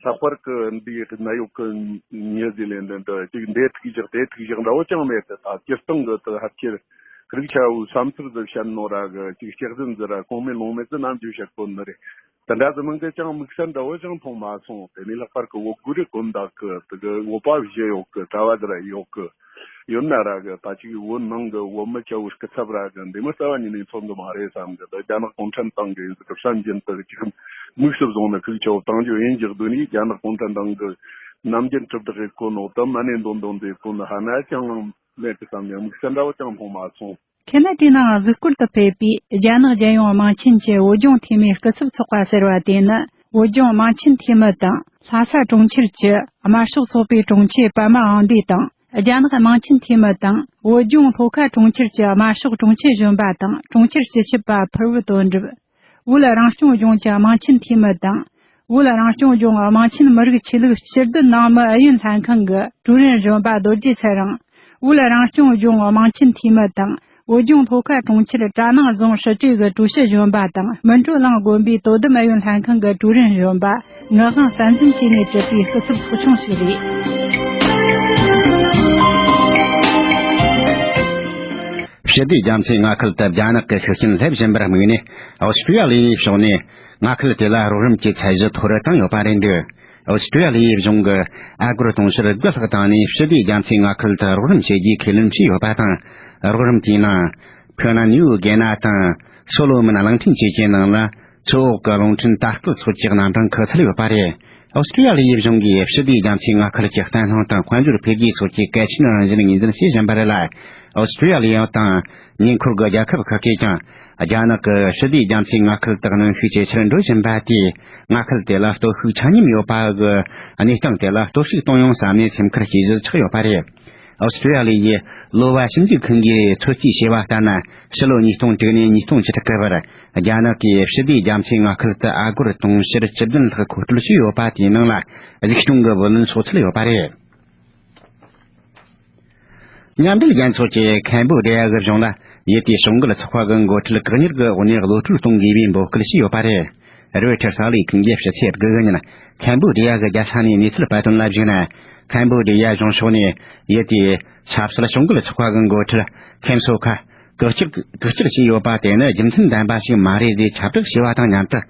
ལྷག་པར་གི་འདིའི་གནད་ཡོད་གི་མྱི་ཟིག་ལས་འདི་འདི་ཅིག་འདི་ཐུག་བཞག་དེ་ཐུག་བཞག་འདྲ་བོ་ཅང་མེད་དེ། ད་སྤྱིར་བཏང་གི་དེ་ཧ་ཁྱེར་རིག་ཆ་བོའི་བསམ་ཚུལ་ཟིག་བཤད་ནོ་ར་གི་ཅིག་སྐྱག་རྫུན་ཟིག་ར་གོང་མེད་ལོང་མེད་ཟིག་ནམ་རྒྱུན་བཤད་གོ་ནི་རེད། དེ་འདྲ་ཟིག་མིན་གི་ཅང་དམིགས་བསལ་འདྲ་བོ་ཅང་མཐོང་མ་སོང་། དེ་ནས་ལྷག་པར་གི་བོད་གུ་རེ་དགོན་བདག་གི་དེ་གི་བོད་པ་བཞི་ཡོད་གི་གྲྭ་བ་ཟིག་ར་ཡོད་གི། ཡོད་ན་ར་གི་ད་ཅིག་བོད་ནང་གི་བོད་མི་ཆ་བོའི་སྐུ་ཚབ་ར་གི་འདི་མི་རྩ་བ་ཉིད་ནས་མཚོན་གི་མ་རེད་བསམ་གི། ད་རྒྱ་ནག་གུང་ཁྲན་ཏང་གི་ཡིན་ཟིག་གི་བསམ་བཞིན་དུ་ཅིག་དམིགས་སུ་བཟུང་ནས་ཁུག་ཆ་བོ་བཏང་རྒྱུ་ཡིན་ཅིག་སྡོད་ནས། རྒྱ་ནག་གུང་ཁྲན་ཏང་གི་ནམ་རྒྱུན་གྲུབ་རྟགས་ཡེད་གོ་ནོ་དང་མ་ནས་འདོན་འདོན་དེ་གོ་ནི་ཧ་ན་ཅང་མེད་གི་བསམ་ཡང་དམིགས་བསལ་འདྲ་བོ་ཅང་མཐོང་མ་སོང་། ཁེ་ན་ཌའི་ནང་གཟིགས་སྐོར་དུ་ཕེབས་པའི་རྒྱ་ནག་རྒྱལ་ཡོངས་དམངས་ཆེན་གྱི་བོད་ལྗོངས་འཐུས་མིའི་སྐུ་ཚབ་ཚོགས་པ་ཟེར་བ་དེ་ནི། བོད་ལྗོངས་དམངས་ཆེན་འཐུས་མི་དང་། ལྷ་ས་གྲོང་ཁྱེར་གྱི་དམར་ཤོག་ཚོགས་པའི་དྲུང་ཆེ་པདྨ་དབང་འདུས་དང་། རྒྱ་ནག་དམངས་ཆེན་འཐུས་མི་དང་། བོད་ལྗོངས་ལྷོ་ཁ་གྲོང་ཁྱེར་གྱི་དམར་ཤོག་དྲུང་ཆེ་གཞོན་པ་དང་། གྲོང་ཁྱེར་སྤྱི་ཁྱབ་པ་ཕུར་བུ་དོན་གྲུབ། བོད་རང་སྐྱོང་ལྗོངས་ཀྱི་དམངས་ཆེན་འཐུས་མི་དང་། བོད་རང་སྐྱོང་ལྗོངས་དམངས་ཆེན་མི་རིགས་ཆོས་ལུགས་ཕྱིར་སྡོད་ནང་མི་ཨུ་ཡོན་ལྷན་ཁང་གི་ཀྲུའུ་རེན་གཞོན་པ་རྡོ་རྗེ་ཚེ་རིང་། བོད་རང་སྐྱོང་ལྗོངས་དམངས་ཆེན་འཐུས་མི་དང་། བོད་ལྗོངས་ལྷོ་ཁ་གྲོང་ཁྱེར་གྲྭ་ནང་རྫོང་སྲིད་གྲོས་ཀྱི་ཀྲུའུ་ཞི་གཞོན་པ་དང་། སྨིན་གྲོལ་གླིང་དགོན་པའི་དོ་དམ་ཨུ་ཡོན་ལྷན་ཁང་གི་ཀྲུའུ་རེན་གཞོན་པ་ངག་དབང་བསྟན་འཛིན་བཅས་ནས་གྲུབ་པའི་སྐུ་ཚབ་ཚོགས་ཆུང་ཞིག་རེད། ཞི་བདེ་རྒྱ་མཚོའི་མངའ་ཁུལ་དུ་རྒྱ་ནག་གི་ཤུགས་རྐྱེན་སླེབས་བཞིན་པར་དམིགས་ནས། ཨོ་སི་ཀྲི་ཡ་ལི་ཡའི་ཕྱོགས་ནས་མངའ་ཁུལ་དེ་ལ་རོགས་རམ་གྱི་ཚད་གཞི་མཐོ་རུ་བཏང་ཡོད་པ་རེད་འདུག་ཨོ་སི་ཀྲི་ཡ་ལི་ཡའི་གཞུང་གིས་ཨ་སྒོར་དུང་ཕྱུར་དགུ་ལྷག་བཏང་ནས་ཞི་བདེ་རྒྱ་མཚོའི་མངའ་ཁུལ་དུ་རོགས་རམ་བྱེད་རྒྱུའི་ཁས་ལེན་བྱས་ཡོད་པ་དང་། རོགས་རམ་དེའི་ནང་། ཕོ་ན་ནིའུ་གེ་ན་དང་སོ་ལོ་མོན་གླིང་ཕྲན་བཅས་ཀྱི་ནང་ལ་མཚོ་འོག་གི་རླུང་འཕྲིན་ལྟ་སྐུལ་སོགས་ཀྱི་རྣམ་གྲངས་ཁུ་ཚུར་ཡོད་པ་རེད། ཨོ་སི་ཀྲི་ཡ་ལི་ཡའི་གཞུང་གིས་ཞི་བདེ་རྒྱ་མཚོའི་མངའ་ཁུལ་གྱི་བརྟན་ལྷིང་དང་དཔལ་འབྱོར་འཕེལ་རྒྱས་སོགས་ཀྱི་གལ་ཆེན་རང་བཞིན་ངོས་འཛིན་བྱེད་བཞིན་པ་རེད་ལ། ཨོ་སི་ཀྲི་ཡ་ལི་ཡ་དང་ཉེ་འཁོར་གྱི་རྒྱལ་ཁབ་ཁག་གིས་ཀྱང་རྒྱ་ནག་གི་ཞི་བདེ་རྒྱ་མཚོའི་མངའ་ཁུལ་དུ་གནོན་ཤུགས་ཇེ་ཆེར་འགྲོ་བཞིན་པ་དེས་མངའ་ཁུལ་དེ་ལ་སྟོབས་ཤུགས་ཆ་སྙོམས་ཡོད་པ་གི་གནས་སྟངས་དེ་ལ་གཏོར་བཤིག་གཏོང་ཡོང་བསམ་ནས་སེམས་ཁུར་བྱེད་གཞི་ཆགས་ཡོད་པ་རེད། ཨོ་སི་ཀྲི་ཡ་ལི་ཡི་གློ་བ་ཞིབ་འཇུག་ཁང་གིས་ཚོད་རྩིས་བྱས་པ་ལྟར་ན། ཕྱི་ལོ་ཉིས་སྟོང་དྲུག་ནས་ཉིས་སྟོང་བཅུ་དྲུག་གི་བར། རྒྱ་ནག་གིས་ཕྱི་སྡེ་རྒྱ་མཚོའི་མངའ་ཁུལ་དུ་ཨ་སྒོར་དུང་ཕྱུར་བཅུ་བདུན་ལྷག་མཁོ་སྤྲོད་བྱས་ཡོད་པ་དེའི་ནང་ལ། གཟིགས་སྐྱོང་གི་བུ་ལོན་སོགས་ཚུད་ཡོད་པ་རེད། མཉམ་འབྲེལ་རྒྱལ་ཚོགས་ཀྱིས་ཁམ་བོ་ཌི་ཡ་གི་གཞུང་ལ། ཡུལ་དེའི་གཞུང་སྒེར་ཚོགས་པ་གི་འགོ་ཁྲིད་བཀག་ཉར་གྱི་འོག་ནས་གློད་གྲོལ་གཏོང་དགོས་པའི་འབོད་སྐུལ་བྱས་ཡོད་པ་རེད། རོའི་ཊར་གསར་ལས་ཁང་གིས་ཕྱི་ཚེས་དགུ་གི་ཉིན་ཁམ་བོ་ཌི་ཡ་གི་རྒྱལ་ས་ནས་གནས་ཚུལ་སྤེལ་དོན་ལ་གཞིགས་ན། ཁམ་བོ་ཌི་ཡ་གཞུང་ཕྱོགས་ནས་ཡུལ་དེའི་ཆབ་སྲིད་གཞུང་སྒེར་ཚོགས་པ་གི་འགོ་ཁྲིད་ཁེམ་སོ་ཁ་བཀག་སྐྱིལ་བཀག་སྐྱིལ་བྱས་ཡོད་པ་དེ་ནི་རྒྱུ་མཚན་ལྡན་པ་ཞིག་མ་རེད་ཅེས་ཁྱབ་བསྒྲགས་བྱས་པ་དང་མཉམ་དུ།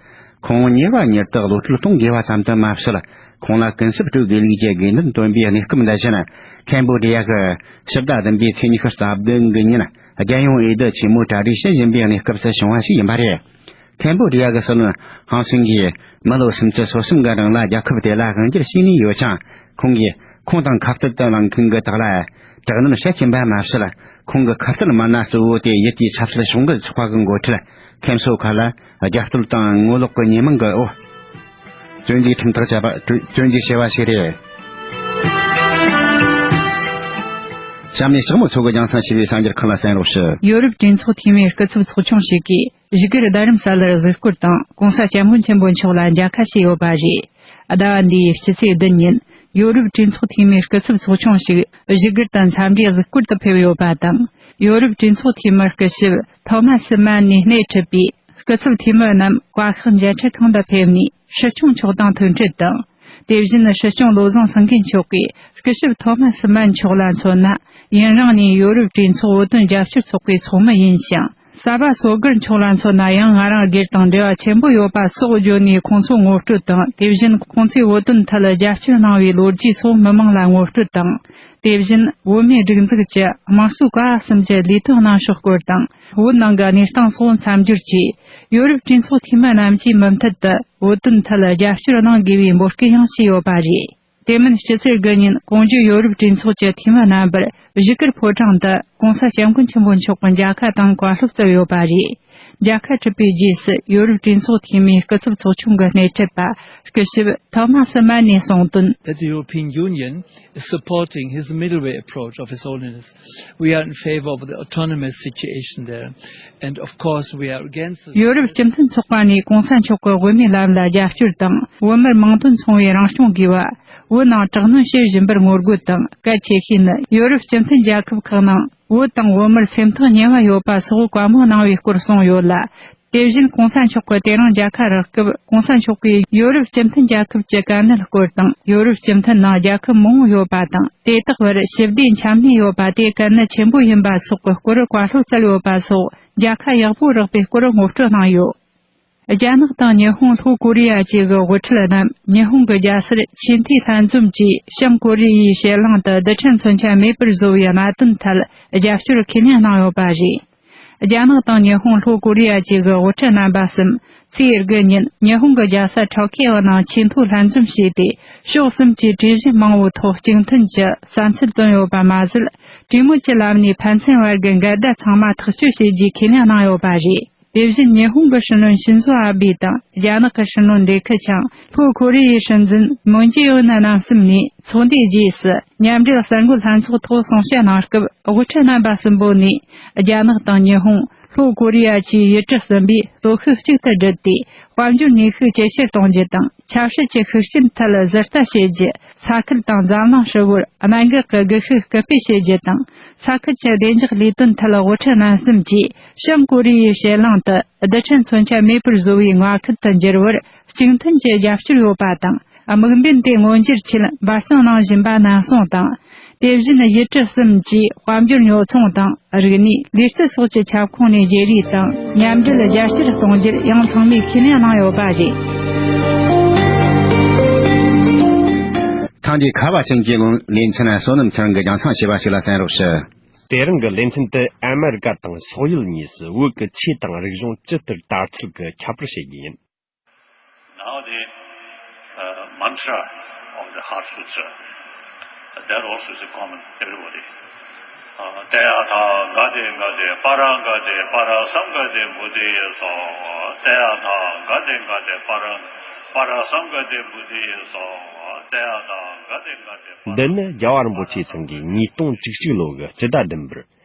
ཁོང་ངེས་པར་མྱུར་དུ་གློད་གྲོལ་གཏོང་དགོས་པ་ཙམ་དུ་མ་ཟད། ཁོང་ལ་ཀུན་གསབ་སྤྲོད་དགོས་ལུགས་ཀྱི་དགོས་འདུན་བཏོན་པའི་གནས་སྐབས་འདི་བཞིན། ཁམ་བོ་ཌི་ཡ་གི་ཕྱི་ཟླ་བདུན་པའི་ཚེས་ཉི་ཤུ་རྩ་བདུན་གི་ཉིན། རྒྱལ་ཡོངས་འོས་བསྡུ་ཆེན་མོའི་གྲ་སྒྲིག་བྱེད་བཞིན་པའི་གནས་སྐབས་སུ་བྱུང་བ་ཞིག་ཡིན་པ་རེད། ཁམ་བོ་ཌི་ཡ་གི་སྲིད་བློན་ཧང་སུན་གྱིས་མི་ལོ་སུམ་ཅུ་སོ་གསུམ་གི་རིང་ལ་རྒྱལ་ཁབ་དེ་ལ་དབང་སྒྱུར་བྱས་ནས་ཡོད་ཅིང་། ཁོང་གིས་ཁོང་དང་ཁ་གཏད་དུ་ལངས་མཁན་གྱི་དག་ལ་དྲག་གནོན་བྱེད་ཀྱིན་པ་མ་ཟད། ཁོང་གི་ཁ་གཏད་མི་སྣ་གཙོ་བོ་དེ་ཡུལ་དེའི་ཆབ་སྲིད་གཞུང་གི་ཚོགས་པ་གི་འགོ་ཁྲིད་ཁེམ་སོ་ཁ་ལ་རྒྱབ་གཏོད་དང་ངོ་ལོག་གི་ཉེས་མིང་གི་འོག་བཙོན་འཇུག་ཁྲིམས་ཐག་བཅད་པ་བཙོན་འཇུག་བྱས་པ་ཞིག་རེད། གཤམ་ནས་ཞག་མོ་ཚོ་གི་རྒྱང་སྲིང་ཞུ་བའི་གསར་འགྱུར་ཁག་ལ་གསན་རོགས་ཞུ། ཡོ་རོབ་གྲོས་ཚོགས་འཐུས་མིའི་སྐུ་ཚབ་ཚོགས་ཆུང་ཞིག་གིས་བཞུགས་སྒར་རྡ་རམ་ས་ལར་གཟིགས་སྐོར་དང་གོང་ས་སྐྱབས་མགོན་ཆེན་པོ་མཆོག་ལ་མཇལ་ཁ་བྱས་ཡོད་པ་རེད། ཟླ་བ་འདིའི་སྤྱི་ཚེས་བདུན་ཉིན་ཡོ་རོབ་གྲོས་ཚོགས་འཐུས་མིའི་སྐུ་ཚབ་ཚོགས་ཆུང་ཞིག་བཞུགས་སྒར་དུ་འཚམས་འདྲིའི་གཟིགས་སྐོར་དུ་ཕེབས་ཡོད་པ་དང་། ཡོ་རོབ་གྲོས་ཚོགས་འཐུས་མི་སྐུ་ཞབས་ཐོ་མ་སི་མན་ནས་སྣེ་ཁྲིད་པའི་སྐུ་ཚབ་འཐུས་མི་རྣམས་བཀའ་ཤག་མཇལ་འཕྲད་ཁང་དུ་ཕེབས་ནས་སྲིད་སྐྱོང་མཆོག་དང་ཐུག་འཕྲད་དང་། དེ་བཞིན་སྲིད་སྐྱོང་བློ་བཟང་སེང་གེ་མཆོག་གིས་སྐུ་ཞབས་ཐོ་མ་སི་མན་མཆོག་ལ་མཚོན་ན། ཡུན་རིང་ནས་ཡོ་རོབ་གྲོས་ཚོགས་བོད་དོན་རྒྱབ་སྐྱོར་ཚོགས་པའི་ཚོགས་མི་ཡིན་ཞིང་། གསར་པ་སོ་སྒར་མཆོག་ལ་མཚོན་ན་ཡང་ང་རང་སྒེར་དང་འབྲེལ་བ་ཆེན་པོ་ཡོད་པ་སོགས་བརྗོད་ནས་ཁོང་ཚོ་ངོ་སྤྲོད་དང་། དེ་བཞིན་ཁོང་ཚོས་བོད་དོན་ཐད་རྒྱབ་སྐྱོར་གནང་བའི་ལོ་རྒྱུས་སོགས་མི་མང་ལ་ངོ་སྤྲོད་དང་། དེ་བཞིན་བོད་མིའི་སྒྲིག་འཛུགས་ཀྱི་དམངས་གཙོའི་ཀ་བ་གསུམ་གྱི་ལས་དོན་གནང་ཕྱོགས་སྐོར་དང་། བོད་ནང་གི་གནས་སྟངས་སོགས་མཚམས་སྦྱོར་གྱིས། ཡོ་རོབ་གྲོས་ཚོགས་འཐུས་མི་རྣམས་ཀྱིས་མུ་མཐུད་དུ་བོད་དོན་ཐད་རྒྱབ་སྐྱོར་གནང་དགོས་པའི་འབོད་སྐུལ་ཡང་བྱས་ཡོད་པ་རེད། དེ་མིན་སྤྱི་ཚེས་དགུ་ཉིན་གོང་བརྗོད་ཡོ་རོབ་གྲོས་ཚོགས་ཀྱི་འཐུས་མི་རྣམ་པར་བཞུགས་སྒར་ཕོ་བྲང་དུ་གོང་ས་སྐྱབས་མགོན་ཆེན་པོ་མཆོག་གི་མཇལ་ཁ་དང་བཀའ་སློབ་སྩལ་ཡོད་པ་རེད། མཇལ་ཁ་གྲུབ་པའི་རྗེས་སུ་ཡོ་རོབ་གྲོས་ཚོགས་འཐུས་མིའི་སྐུ་ཚབ་ཚོགས་ཆུང་གི་སྣེ་ཁྲིད་པ་སྐུ་ཞབས་ཐོ་མ་སི་མན་ནས་གསུངས་དོན། That the European Union is supporting his middle way approach of His Holiness. We are in favor of the autonomous situation there. And of course, we are against the ཡོ་རོབ་སྤྱི་མཐུན་ཚོགས་པ་ནས་གོང་ས་མཆོག་གི་དབུ་མའི་ལམ་ལ་རྒྱབ་སྐྱོར་དང་། བོད་མིར་མིང་དོན་མཚུངས་པའི་རང་སྐྱོང་དགོས་པ། བོད་ནང་དྲག་གནོན་བྱེད་བཞིན་པར་ངོ་རྒོལ་དང་། གལ་ཆེ་ཤོས་ནི་ཡོ་རོབ་སྤྱི་མཐུན་རྒྱལ་ཁབ་ཁག་ནང་བོད་དང་བོད་མིར་སེམས་ཐག་ཉེ་བ་ཡོད་པ་སོགས་བཀའ་མོལ་གནང་བའི་སྐོར་གསུངས་ཡོད་ལ། དེ་བཞིན་གོང་ས་མཆོག་གིས་དེ་རིང་མཇལ་ཁ་རག་སྐབས། གོང་ས་མཆོག་གིས་ཡོ་རོབ་སྤྱི་མཐུན་རྒྱལ་ཁབ་ཀྱི་དཀའ་ངལ་སྐོར་དང་། ཡོ་རོབ་སྤྱི་མཐུན་ནང་རྒྱལ་ཁབ་མང་བོ་ཡོད་པ་དང་། དེ་དག་བར་ཞི་བདེ་འཆམ་མཐུན་ཡོད་པ་དེ་གལ་གནད་ཆེན་པོ་ཡིན་པ་སོགས་ཀྱི་སྐོར་བཀའ་སློབ་སྩལ་ཡོད་པ་སོགས་མཇལ་ཁ་ཡག་པོ་རག་པའི་སྐོར་ངོ་སྤྲོད་གནང་ཡོད། རྒྱ་ནག་དང་ཉི་ཧོང་ལྷོ་ཀོ་རི་ཡ་བཅས་ཀྱི་དབུ་ཁྲིད་རྣམས་ཉི་ཧོང་གི་རྒྱལ་སར་ཆེས་མཐོའི་ལྷན་འཛོམས་ཀྱིས་བྱང་ཀོ་རི་ཡའི་ཕྱེད་གླིང་དུ་རྡུལ་ཕྲན་མཚོན་ཆ་མེད་པར་བཟོ་བའི་གནད་དོན་ཐད་རྒྱབ་སྐྱོར་ཁས་ལེན་གནང་ཡོད་པ་རེད། རྒྱ་ནག་དང་ཉི་ཧོང་ལྷོ་ཀོ་རི་ཡ་བཅས་ཀྱི་དབུ་ཁྲིད་རྣམ་པ་གསུམ་ཚེས་དགུ་ཉིན་ཉི་ཧོང་གི་རྒྱལ་ས་ཊོ་ཀི་ཡོ་ནང་ཆེས་མཐོའི་ལྷན་འཛོམས་བྱས་ཏེ། ཕྱོགས་གསུམ་གྱི་གྲོས་གཞི་མང་བོའི་ཐོག་གཅིག་མཐུན་གྱི་བསམ་ཚུལ་བཏོན་ཡོད་པ་མ་ཟད། གྲོས་མོལ་གྱི་ལམ་ནས་ཕན་ཚུན་བར་གྱི་འགལ་ཟླ་ཚང་མ་ཐག་གཅོད་བྱེད་རྒྱུའི་ཁས་ལེན་གནང་ཡོད་པ་རེད། དེ་བཞིན་ཉི་ཧོང་གི་སྲིད་བློན་ཤིན་ཛོ་ཨ་བྷེ་དང་རྒྱ་ནག་གི་སྲིད་བློན་ལི་ཁེ་ཆང་། ལྷོ་ཀོ་རི་ཡའི་སྲིད་འཛིན་མུན་ཇེ་ཨོན་རྣམ་གསུམ་ནས་ཚོགས་འདུའི་རྗེས་སུ་མཉམ་འབྲེལ་གསར་འགོད་ལྷན་ཚོགས་ཐོག་གསུང་བཤད་གནང་སྐབས། དབུ་ཁྲིད་རྣམ་པ་གསུམ་པོ་ནས་རྒྱ་ནག་དང་ཉི་ཧོང་། ལྷོ་ཀོ་རི་ཡ་བཅས་ཡུལ་གྲུ་གསུམ་པོས་སྟོབས་ཤུགས་གཅིག་ཏུ་བསྒྲིལ་ཏེ། དཔལ་འབྱོར་ནུས་ཤུགས་ཇེ་ཆེར་གཏོང་རྒྱུ་དང་། ཆབ་སྲིད་ཀྱི་ཤུགས་རྐྱེན་ཐད་ལ་ཟུར་ལྟ་བྱེད་རྒྱུ། ས་ཁུལ་དང་འཛམ་གླིང་ཧྲིལ་བོར་གནད་འགག་གི་སྒུལ་ཤུགས་སྐུལ་སྤེལ་བྱེད་རྒྱུ་དང་། ས་ཁུལ་གྱི་བདེ་འཇགས་ལས་དོན་ཐད་དབུ་ཁྲིད་རྣམ་གསུམ་གྱིས་བྱང་ཀོ་རི་ཡའི་ཕྱེད་གླིང་དུ་རྡུལ་ཕྲན་མཚོན་ཆ་མེད་པར་བཟོ་བའི་མངའ་ཁུལ་དུ་འགྱུར་བར་གཅིག་མཐུན་གྱི་རྒྱབ་སྐྱོར་ཡོད་པ་དང་། དམིགས་འབེན་དེ་མངོན་འགྱུར་ཆེད་འབད་བརྩོན་གནང་བཞིན་པ་ནན་གསུངས་དང་། དེ་བཞིན་ཡུལ་གྲུ་གསུམ་གྱིས་དཔལ་འབྱོར་ཉོ་ཚོང་དང་། རིག་གནས། ལུས་རྩལ་སོགས་ཀྱི་ཁྱབ་ཁོངས་ནས་བརྗེ་རེས་དང་མཉམ་འབྲེལ་རྒྱ་ཆེར་གཏོང་རྒྱུར་ཡང་ཚང་མས་ཁས་ལེན་གནང་ཡོད་པ་རེད། ཐེངས་འདིའི་ཁ་བ་ཅན་གྱི་ལེ་ཚན་བསོད་ནམས་ཚེ་རིང་གིས་རྒྱང་སྲིང་ཞུས་པ་ཞིག་ལ་གསན་རོགས་ཞུ། དེ་རིང་གི་ལེ་ཚན་དུ་ཨ་མེ་རི་ཀ་དང་སོག་ཡུལ་གཉིས་སུ་བོད་ཀྱི་ཆོས་དང་རིག་གཞུང་ཇི་ལྟར་དར་ཚུལ་གྱི་ཁྱད་པར་བཤད་རྒྱུ་ཡིན། Now the uh, mantra of the Heart Sutra, that also is a common everybody. Uh, Te atha gate gate paragate parasamgate bodhiye so. Te atha gate gate para parasamgate bodhiye so. Te atha འདི་ནི་རྒྱལ་བ་རིན་པོ་ཆེ་ཚང་གིས་ཉིས་སྟོང་བཅུ་གཅིག་ལོ་གི་སྤྱི་ཟླ་བདུན་པར་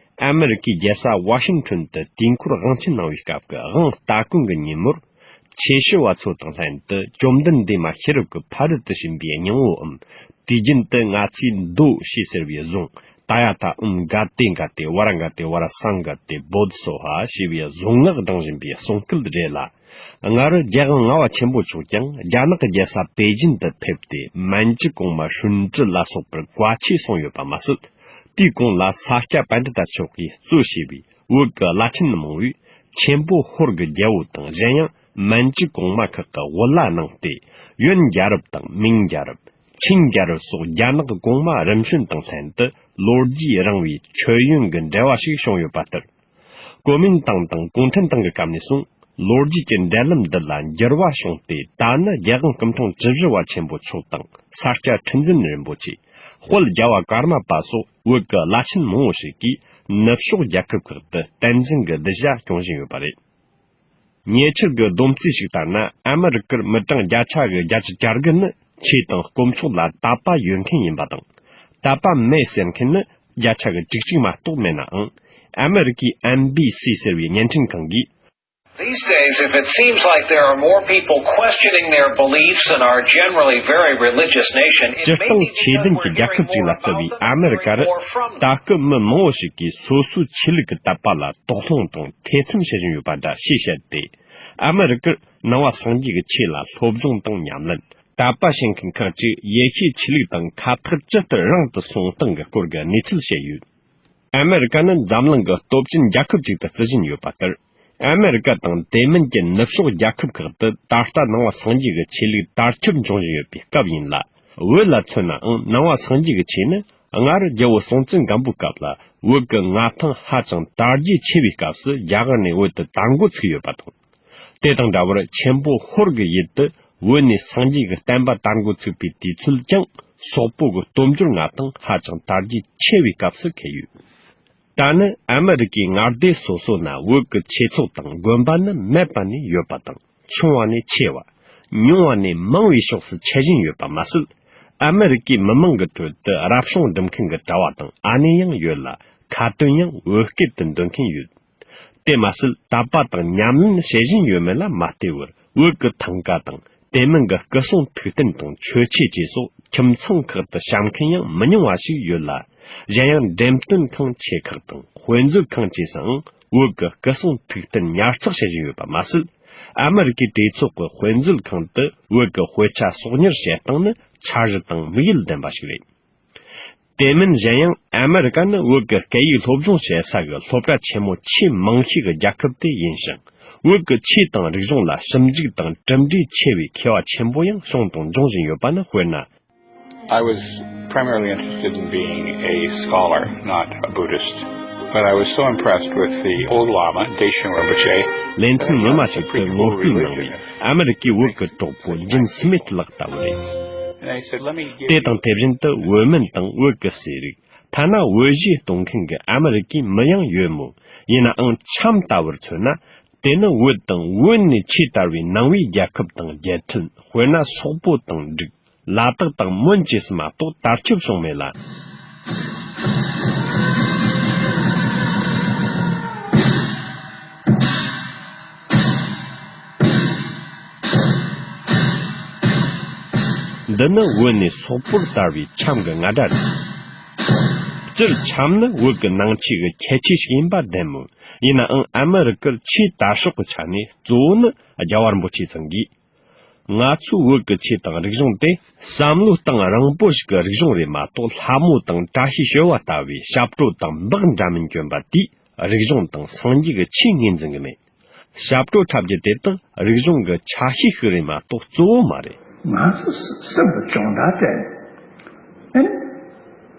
ཨ་མེ་རི་ཁའི་རྒྱལ་ས་ཝ་ཤིང་ཊོན་དུ་དུས་འཁོར་དབང་ཆེན་གནང་བའི་སྐབས་ཀྱི་དབང་སྟ་གོན་གྱི་ཉིན་མོར། ཆོས་ཞུ་བ་ཚོ་དང་ལྷན་དུ་བཅོམ་ལྡན་འདས་མ་ཤེས་རབ་ཀྱི་ཕ་རོལ་ཏུ་ཕྱིན་པའི་སྙིང་པོའམ། དུས་རྒྱུན་དུ་ང་ཚོས་མདོ་ཞེས་ཟེར་བའི་གཟུངས་ད་ཡ་ད་ཨུམ་ག་ཏེ་ག་ཏེ་ཝ་ར་ག་ཏེ་ཝ་ར་སང་ག་ཏེ་བོད་སོ་ཧ་ཞེས་པའི་གཟུངས་སྔགས་བགྲང་བཞིན་པའི་གསུང་སྐད་རེད་ལ། སྔར་རྒྱལ་དབང་ལྔ་པ་ཆེན་པོ་མཆོག་ཀྱང་རྒྱ་ནག་གི་རྒྱལ་ས་པེ་ཅིན་དུ་ཕེབས་ཏེ་མན་ཇུ་གོང་མ་ཧྲུན་ཀྲི་ལ་སོགས་པར་བཀའ་ཆོས་གསུངས་ཡོད་པ་མ་ཟད། དེའི་གོང་ལ་ས་སྐྱ་པཎྜི་ཏ་མཆོག་གིས་གཙོ་བྱས་པའི་བོད་ཀྱི་བླ་ཆེན་མང་བོས་ཆེན་པོ་ཧོར་གྱི་རྒྱལ་པོ་དང་གཞན་ཡང་མན་ཇུ་གོང་མ་ཁག་གི་དབུ་བླ་གནང་སྟེ། ཡོན་རྒྱལ་རབས་དང་མིང་རྒྱལ་རབས། ཆིང་རྒྱལ་རབས་སོགས་རྒྱ་ནག་གི་གོང་མ་རིམ་བྱོན་དང་ལྷན་དུ་ལོ་རྒྱུས་རིང་བའི་མཆོད་ཡོན་གྱི་འབྲེལ་བ་ཞིག་བྱུང་ཡོད་པ་ལྟར། གོ་མིན་ཏང་དང་གུང་ཁྲན་ཏང་གི་སྐབས་ནས་བཟུང་ལོ་རྒྱུས་ཀྱི་འབྲེལ་ལམ་འདི་ལ་འགྱུར་བ་བྱུང་སྟེ། ད་ནི་རྒྱལ་དབང་སྐུ་ཕྲེང་བཅུ་བཞི་པ་ཆེན་པོ་མཆོག་དང་ས་སྐྱ་ཁྲི་འཛིན་རིན་པོ་ཆེ། དཔལ་རྒྱལ་བ་ཀརྨ་པ་སོགས་བོད་ཀྱི་བླ་ཆེན་མང་བོ་ཞིག་གིས་ནུབ་ཕྱོགས་རྒྱལ་ཁབ་ཁག་ཏུ་བསྟན་འཛིན་གྱི་གདུལ་བྱ་སྐྱོང་བཞིན་ཡོད་པ་རེད། ཉེ་ཆར་གྱི་སྡོམ་རྩིས་ཤིག་ལྟར་ན། ཨ་མི་རི་ཀར་མི་གྲངས་བརྒྱ་ཆ་གི་བརྒྱད་ཅུ་གྱ་དགུ་ནི་ཆོས་དང་དཀོན་མཆོག་ལ་དད་པ་ཡོད་མཁན་ཡིན་པ་དང་། དད་པ་མེད་ཟེར་མཁན་ནི་བརྒྱ་ཆ་གི་བཅུ་གཅིག་མ་གཏོགས་མེད་ནའང་། ཨ་མི་རི་ཀའི་ཨེན་བྷི་སི་ཟེར་བའི་བརྙན་འཕྲིན་ཁང་གིས། These days, if it seems like there are more people questioning their beliefs and are generally very religious nation, it སྤྱིར་བཏང་ཆོས་ལྡན་གྱི་རྒྱལ་ཁབ་ཅིག་ལ་བརྩི་བའི་ཨ་མི་རི་ཀར་ད་སྐབས་མི་མང་བོ་ཞིག་གིས་སོ་སོའི་ཆོས་ལུགས་ཀྱི་དད་པ་ལ་དོགས་སློང་དང་ཐེ་ཚོམ་བྱེད་བཞིན་ཡོད་པ་འདྲ་ཞེས་བཤད་དེ། ཨ་མི་རི་ཀར་ནང་པ་སངས་རྒྱས་ཀྱི་ཆོས་ལ་སློབ་སྦྱོང་དང་ཉམས་ལེན། དད་པ་བྱེད་མཁན་ཁག་ཅིག་ཡེ་ཤུའི་ཆོས་ལུགས་དང་ཁ་ཐག་ཇི་ལྟར་རིང་དུ་སོང་སྟངས་ཀྱི་སྐོར་གྱི་གནས་ཚུལ་བཤད་ཡོད། ཨ་མི་རི་ཀ་ནི་འཛམ་གླིང་གི་སྟོབས་ཅན་རྒྱལ་ཁབ་ཅིག་ཏུ་བརྩི་བཞིན་ཡོད་པ་ལྟར། ཨ་མི་རི་ཀ་དང་དེ་མིན་གྱི་ནུབ་ཕྱོགས་རྒྱལ་ཁབ་ཁག་ཏུ་ད་ལྟ་ནང་པ་སངས་རྒྱས་ཀྱི་ཆོས་ལུགས་དར་ཁྱབ་འབྱུང་བཞིན་ཡོད་པའི་སྐབས་ཡིན་ལ། བོད་ལ་མཚོན་ནའང་ནང་པ་སངས་རྒྱས་ཀྱི་ཆོས་ནི་སྔར་རྒྱལ་པོ་སྲོང་བཙན་སྒམ་པོའི་སྐབས་ལ་བོད་ཀྱི་མངའ་ཐང་ཧ་ཅང་དར་རྒྱས་ཆེ་བའི་སྐབས་སུ་རྒྱ་གར་ནས་བོད་དུ་དར་འགོ་ཚུགས་ཡོད་པ་དང་། དེ་དང་འདྲ་བར་ཆེན་པོ་ཧོར་གྱི་ཡུལ་དུ་བོད་ནས་སངས་རྒྱས་ཀྱི་བསྟན་པ་དར་འགོ་ཚུགས་པའི་དུས་ཚོད་ཀྱང་སོག་པོ་གི་སྟོབས་འབྱོར་མངའ་ཐང་ཧ་ཅང་དར་རྒྱས་ཆེ་བའི་སྐབས་སུ་འཁེལ་ཡོད། ད་ནི་ཨ་མི་རི་ཀའི་མངའ་སྡེ་སོ་སོ་ན་བོད་ཀྱི་ཆོས་ཚོགས་དང་དགོན་པ་ནི་མེད་པ་ནས་ཡོད་པ་དང་ཆུང་བ་ནས་ཆེ་བ། ཉུང་བ་ནས་མང་བའི་ཕྱོགས་སུ་ཆད་བཞིན་ཡོད་པ་མ་ཟད། ཨ་མི་རི་ཀའི་མི་མང་གི་ཁྲོད་དུ་རབ་བྱུང་སྒྲུབ་མཁན་གྱི་གྲྭ་བ་དང་ཨ་ནེ་ཡང་ཡོད་ལ། ཁ་ཏོན་ཡང་བོད་སྐད་དུ་འདོན་མཁན་ཡོད། དེ་མ་ཟད་དད་པ་དང་ཉམས་ལེན་བྱེད་བཞིན་ཡོད་མེད་ལ་མ་ལྟོས་པར་བོད་ཀྱི་ཐང་ག་དང་དེ་མིན་གྱི་སྐུ་གསུང་ཐུགས་རྟེན་དང་མཆོད་ཆས་བཅས་སོགས་ཁྱིམ་ཚང་ཁག་ཏུ་བཤམས་མཁན་ཡང་མི་ཉུང་བ་ཞིག་ཡོད་ལ། གཞན་ཡང་འགྲེམས་སྟོན་ཁང་ཆེ་ཁག་དང་དཔེ་མཛོད་ཁང་བཅས་སུའང་བོད་ཀྱི་སྐུ་གསུང་ཐུགས་རྟེན་ཉར་ཚགས་བྱེད་བཞིན་ཡོད་པ་མ་ཟད། ཨ་མི་རི་ཀའི་གྲོས་ཚོགས་ཀྱི་དཔེ་མཛོད་ཁང་དུ་བོད་ཀྱི་དཔེ་ཆ་གསོག་ཉར་བྱེད་སྟངས་ནི་འཆར་གཞི་དང་དམིགས་ཡུལ་ལྡན་པ་ཞིག་རེད། དེ་མིན་གཞན་ཡང་ཨ་མི་རི་ཀ་ནི་བོད་ཀྱི་སྐད་ཡིག་སློབ་སྦྱོང་བྱེད་ས་གི་སློབ་གྲྭ་ཆེན་མོ་ཆེས་མང་ཤོས་ཀྱི་རྒྱལ་ཁབ་དེ་ཡིན་ཞིང་། བོད་ཀྱི་ཆོས་དང་རིག་གཞུང་ལ་ཞིབ་འཇུག་དང་གྲུབ་འབྲས་ཆེ་བའི་མཁས་པ་ཆེན་པོ་ཡང་བྱུང་དང་འབྱུང་བཞིན་ཡོད་པ་ནི། དཔེར་ན། I was primarily interested in being a scholar, not a Buddhist. But I was so impressed with the old Lama, Deshung Rinpoche, ལེ་ཚན་ངོ་མ་ཞིག་ཏུ་ངོ་སྤྲོད་གནང་བའི་ཨ་མི་རི་ཀའི་བོད་ཀྱི་གྲོགས་པོ་ཇིན་སི་མིད་ལགས་ལྟ་བུ་རེད། And I said, let me give དེ་དང་དེ་བཞིན་དུ་བོད་སྨན་དང་བོད་ཀྱི་ཟས་རིགས། ཐ་ན་བོད་གཞས་གཏོང་མཁན་གྱི་ཨ་མི་རི་ཀའི་མི་ཡང་ཡོད་མོད། ཡིན་ནའང་འཆམ་ལྟ་བུར་མཚོན་ན། དེ་ནི་བོད་དང་བོད་ནས་ཆེས་དར་བའི་ནང་པའི་རྒྱལ་ཁབ་དང་རྒྱལ་ཕྲན། དཔེར་ན་སོག་པོ་དང་འབྲུག་ལ་དྭགས་དང་མོན་བཅས་སུ་མ་གཏོགས་དར་ཁྱབ་བྱུང་མེད་ལ། འདི་ནི་བོད་ནས་སོག་པོར་དར་བའི་འཆམ་གྱི་རྔ་སྒྲ་རེད། སྤྱིར་འཆམ་ནི་བོད་ཀྱི་ནང་ཆོས་ཀྱི་ཁྱད་ཆོས་ཤིག་ཡིན་པ་བདེན་མོད། ཡིན་ནའང་ཨ་མི་རི་ཀར་ཆོས་དར་ཕྱོགས་ཀྱི་ཆ་ནས་གཙོ་བོ་ནི་རྒྱལ་བ་རིན་པོ་ཆེ་ཚང་གིས། ང་ཚོའི་བོད་ཀྱི་ཆོས་དང་རིག་གཞུང་དེ་བསམ་བློ་གཏིང་རིང་པོ་ཞིག་གི་རིག་གཞུང་རེད་མ་གཏོགས། ལྷ་མོ་དང་བཀྲ་ཤིས་བྱེ་བ་ལྟ་བུའི་ཞབས་བྲོ་དང་འབག་འདྲ་མིན་གྱོན་པ་དེས་རིག་གཞུང་དང་སངས་རྒྱས་ཀྱི་ཆོས་ངོས་འཛིན་གྱི་མེད། ཞབས་བྲོ་འཁྲབ་རྒྱུ་དེ་དག་རིག་གཞུང་གི་ཆ་ཤས་ཤིག་རེད་མ་གཏོགས་གཙོ་བོ་མ་རེད། ང་ཚོ་སེམས་ལ་སྦྱོང་བརྡར་སྤྲད། ཨེ།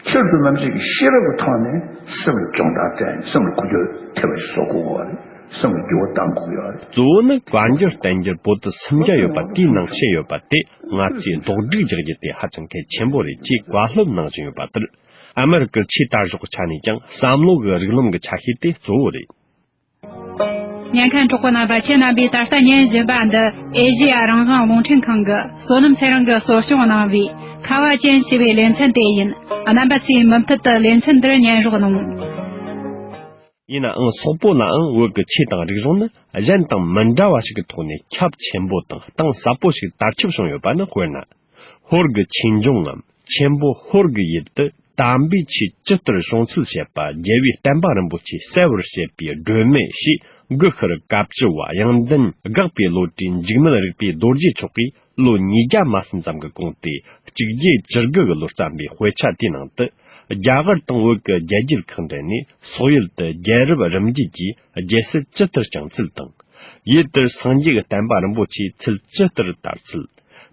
ཕྱིར་དུ་ནམ་ཞིག་གི་ཤེས་རབ་ཀྱི་ཐོག་ནས་སེམས་ལ་སྦྱོང་བརྡར་སྤྲད་ནས་སེམས་ལ་གོ་ཐོས་ཐེབས་པ་ཞིག་བཟོ་དགོས་པ་རེད། སེམས་ལ་འགྱུར་བ་གཏང་དགོས་ཡོད་རེད། གཙོ་བོ་ནི་བཀའ་འགྱུར་བསྟན་འགྱུར་པོ་ཏི་སུམ་བརྒྱ་ཡོད་པ་དེའི་ནང་བཤད་ཡོད་པ་དེ་ང་ཚོས་ལྡོག་སྒྲིག་རྒྱག་རྒྱུ་དེ་ཧ་ཅང་གལ་ཆེན་པོ་རེད་ཅེས་བཀའ་སློབ་གནང་བཞིན་ཡོད་པ་ལྟར། ཨ་མི་རི་ཀར་ཆོས་དར་ཕྱོགས་ཀྱི་ཆ་ནས་ཀྱང་བསམ་བློ་གི་རིགས་ལམ་གྱི་ཆ་ཤས་དེ་གཙོ་བོ་རེད། ཉན་མཁན་གྲོགས་པོ་རྣམ་པ། ཁྱེད་རྣམ་པས་ད་ལྟ་ཉན་བཞིན་པ་འདི་ཨེ་ཤེ་ཡ་རང་དབང་རླུང་འཕྲིན་ཁང་གི་བསོད་ནམས་ཚེ་རིང་གིས་གཙོ་སྐྱོང་གནང་བའི་ཁ་བ་ཅན་ཞེས་པའི་ལེ་ཚན་དེ་ཡིན། རྣམ་པ་ཚོས་མུ་མཐུད་དུ་ལེ་ཚན་འདིར་ཉན་རོགས་གནང་། ཡིན་ནའང་སོག་པོ་ལའང་བོད་ཀྱི་ཆོས་དང་རིག་གཞུང་ནི་གཞན་དང་མི་འདྲ་བ་ཞིག་གི་ཐོག་ནས་ཁྱབ་ཆེན་པོ་དང་གཏིང་ཟབ་པོ་ཞིག་དར་ཁྱབ་བྱུང་ཡོད་པ་ནི། དཔེར་ན། ཧོར་གྱི་ཆོས་འབྱུང་ངམ་ཆེན་པོ་ཧོར་གྱི་ཡུལ་དུ་དམ་པའི་ཆོས་ཇི་ལྟར་བྱུང་ཚུལ་བཤད་པ། རྒྱལ་བའི་བསྟན་པ་རིན་པོ་ཆེ་གསལ་བར་བྱེད་པའི་སྒྲོན་མེ་ཞེས་གུ་ཤྲི་བཀའ་བཅུ་བ་དབྱངས་ལྡན་འགག་པའི་བློ་གྲོས་འཇིགས་མེད་རིག་པའི་རྡོ་རྗེ་མཆོག་གིས་ལོ་ཉིས་བརྒྱ་མ་ཟིན་ཙམ་གྱི་གོང་དུ་གཅིག་བརྒྱད་བཅུ་དགུ་གི་ལོར་བརྩམས་པའི་དཔེ་ཆ་དེའི་ནང་དུ། རྒྱ་གར་དང་བོད་ཀྱི་རྒྱལ་རྒྱུད་ཁག་འདྲ་ནས་སོག་ཡུལ་དུ་རྒྱལ་རབས་རིམ་བརྒྱུད་ཀྱི་རྒྱལ་སྲིད་ཇི་ལྟར་བསྐྱངས་ཚུལ་དང་། ཡུལ་དེར་སངས་རྒྱས་ཀྱི་བསྟན་པ་རིན་པོ་ཆེའི་ཚུལ་ཇི་ལྟར་དར་ཚུལ།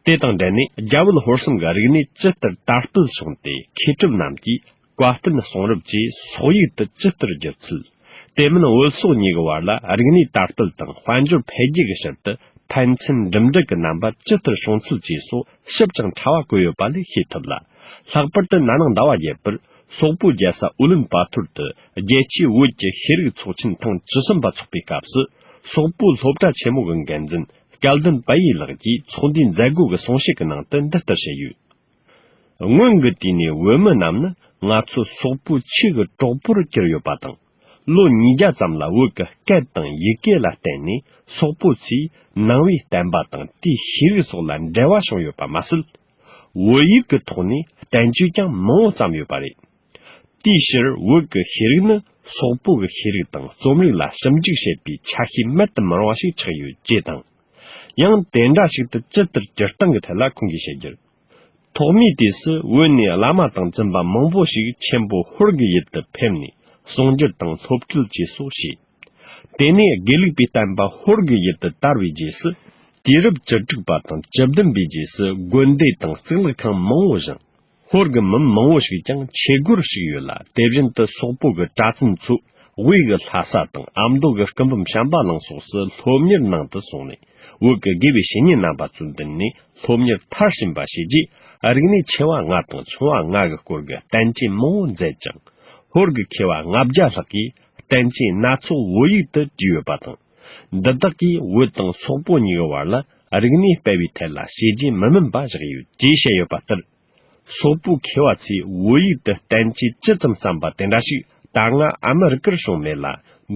དེ་དང་འབྲེལ་ནས་རྒྱ་བོད་ཧོར་གསུམ་གྱི་རིག་གནས་ཇི་ལྟར་དར་སྤེལ་བྱུང་སྟེ། མཁས་གྲུབ་རྣམས་ཀྱིས་བཀའ་བསྟན་གསུང་རབ་བཅས་སོག་ཡིག་ཏུ་ཇི་ལྟར་བསྒྱུར་ཚུལ། དེ་མིན་བོད་སོག་གཉིས་ཀྱི་བར་ལ་རིག་གནས་དར་སྤེལ་དང་དཔལ་འབྱོར་འཕེལ་རྒྱས་ཀྱི་ཕྱིར་དུ་ཕན་ཚུན་འགྲིམ་འགྲུལ་གྱི་རྣམ་པ་ཇི་ལྟར་བྱུང་ཚུལ་བཅས་སོགས་ཞིབ་ཅིང་ཕྲ་བ་བཀོད་ཡོད་པ་ལས་ཤེས་ཐུབ་ལ། ལྷག་པར་དུ་ན་ནིང་ཟླ་བ་བརྒྱད་པར་སོག་པོའི་རྒྱལ་ས་ཨུ་ལུན་པ་ཐོར་དུ་རྒྱལ་སྤྱིའི་བོད་ཀྱི་ཤེས་རིག་ཚོགས་ཆེན་ཐེངས་བཅུ་གསུམ་པ་འཚོགས་པའི་སྐབས་སུ། སོག་པོའི་སློབ་གྲྭ་ཆེན་མོ་གི་འགན་འཛིན་སྐལ་ལྡན་པ་ཡེ་ལགས་ཀྱིས་ཚོགས་འདུའི་མཛད་སྒོ་གི་གསུང་བཤད་ཀྱི་ནང་དུ་འདི་ལྟར་བཤད་ཡོད། སྔོན་གྱི་དུས་ནས་བོད་མི་རྣམས་ནི་ང་ཚོ་སོག་པོའི་ཆོས་ཀྱི་གྲོགས་པོར་གྱུར་ཡོད་པ་དང་། ལོ་ཉིས་བརྒྱ་ཙམ་ལ་བོད་ཀྱི་སྐད་དང་ཡི་གེ་ལ་བརྟེན་ནས་སོག་པོ་ཚོས་ནང་པའི་བསྟན་པ་དང་དེའི་ཤེས་རིག་སོགས་ལ་འབྲེལ་བ་བྱུང་ཡོད་པ་མ་ཟད། བོད་ཡིག་གི་ཐོག་ནས་བསྟན་བཅོས་ཀྱང་མང་བོ་བརྩམས་ཡོད་པ་རེད། དེའི་ཕྱིར་བོད་ཀྱི་ཤེས་རིག་ནི་སོག་པོ་གི་ཤེས་རིག་དང་རྩོམ་རིག་ལ་ཞིབ་འཇུག་བྱེད་པའི་ཆ་ཤས་མེད་དུ་མི་རུང་བ་ཞིག་ཆགས་ཡོད་ཅེས་དང་། ཡང་དེ་འདྲ་ཞིག་ཏུ་ཇི་ལྟར་གྱུར་སྟངས་ཀྱི་ཐད་ལ་ཁོང་གིས་བཤད་རྒྱུར། ཐོག་མའི་དུས་སུ་བོད་ནས་བླ་མ་དང་བཙུན་པ་མང་པོ་ཞིག་ཆེན་པོ་ཧོར་གྱི་ཡུལ་དུ་ཕེབས་ནས་གསུང་སྒྱུར་དང་སློབ་ཁྲིད་བཅས་སོགས་བྱས། དེ་ནས་དགེ་ལུགས་པའི་བསྟན་པ་ཧོར་གྱི་ཡུལ་དུ་དར་བའི་རྗེས་སུ། དུས་རབས་བཅུ་དྲུག་པ་དང་བཅུ་བདུན་པའི་རྗེས་སུ་དགོན་སྡེ་དང་གཙུག་ལག་ཁང་མང་བོ་བཞེངས། ཧོར་གྱི་མི་མང་བོ་ཞིག་ཀྱང་ཆོས་སྒོར་ཞུགས་ཡོད་ལ། དེ་བཞིན་དུ་སོག་པོ་གི་གྲྭ་བཙུན་ཚོས་དབུས་ཀྱི་ལྷ་ས་དང་ཨ་མདོ་གི་སྐུ་འབུམ་བྱམས་པ་གླིང་སོགས་སུ་སློབ་གཉེར་གནང་དུ་སོང་ནས། བོད་ཀྱི་དགེ་བའི་བཤེས་གཉེན་རྣམ་པ་ཚོའི་མདུན་ནས་སློབ་གཉེར་མཐར་ཕྱིན་པ་ཞེས་རྗེས། རིག་གནས་ཆེ་བ་ལྔ་དང་ཆུང་བ་ལྔ་གི་སྐོར་གྱི་བསྟན་བཅོས་མང་བོ་མཛད་ཅིང་། ཧོར་གྱི་མཁས་པ་ལྔ་བརྒྱ་ལྷག་གིས་བསྟན་བཅོས་སྣ་ཚོགས་བོད་ཡིག་ཏུ་བྲིས་ཡོད་པ་དང་། འདི་དག་གིས་བོད་དང་སོག་པོ་གཉིས་ཀྱི་བར་ལ་རིག་གནས་སྤེལ་བའི་ཐད་ལ་བྱས་རྗེས་མི་དམན་པ་བཞག་ཡོད་ཅེས་བཤད་ཡོད་པ་ལྟར། སོག་པོའི་མཁས་པ་ཚོས་བོད་ཡིག་ཏུ་བསྟན་བཅོས་ཇི་ཙམ་བརྩམས་པ་དེ་འདྲ་ཞིག་ད་སྔ་ཨ་མི་རི་ཀར་བྱུང་མེད་ལ།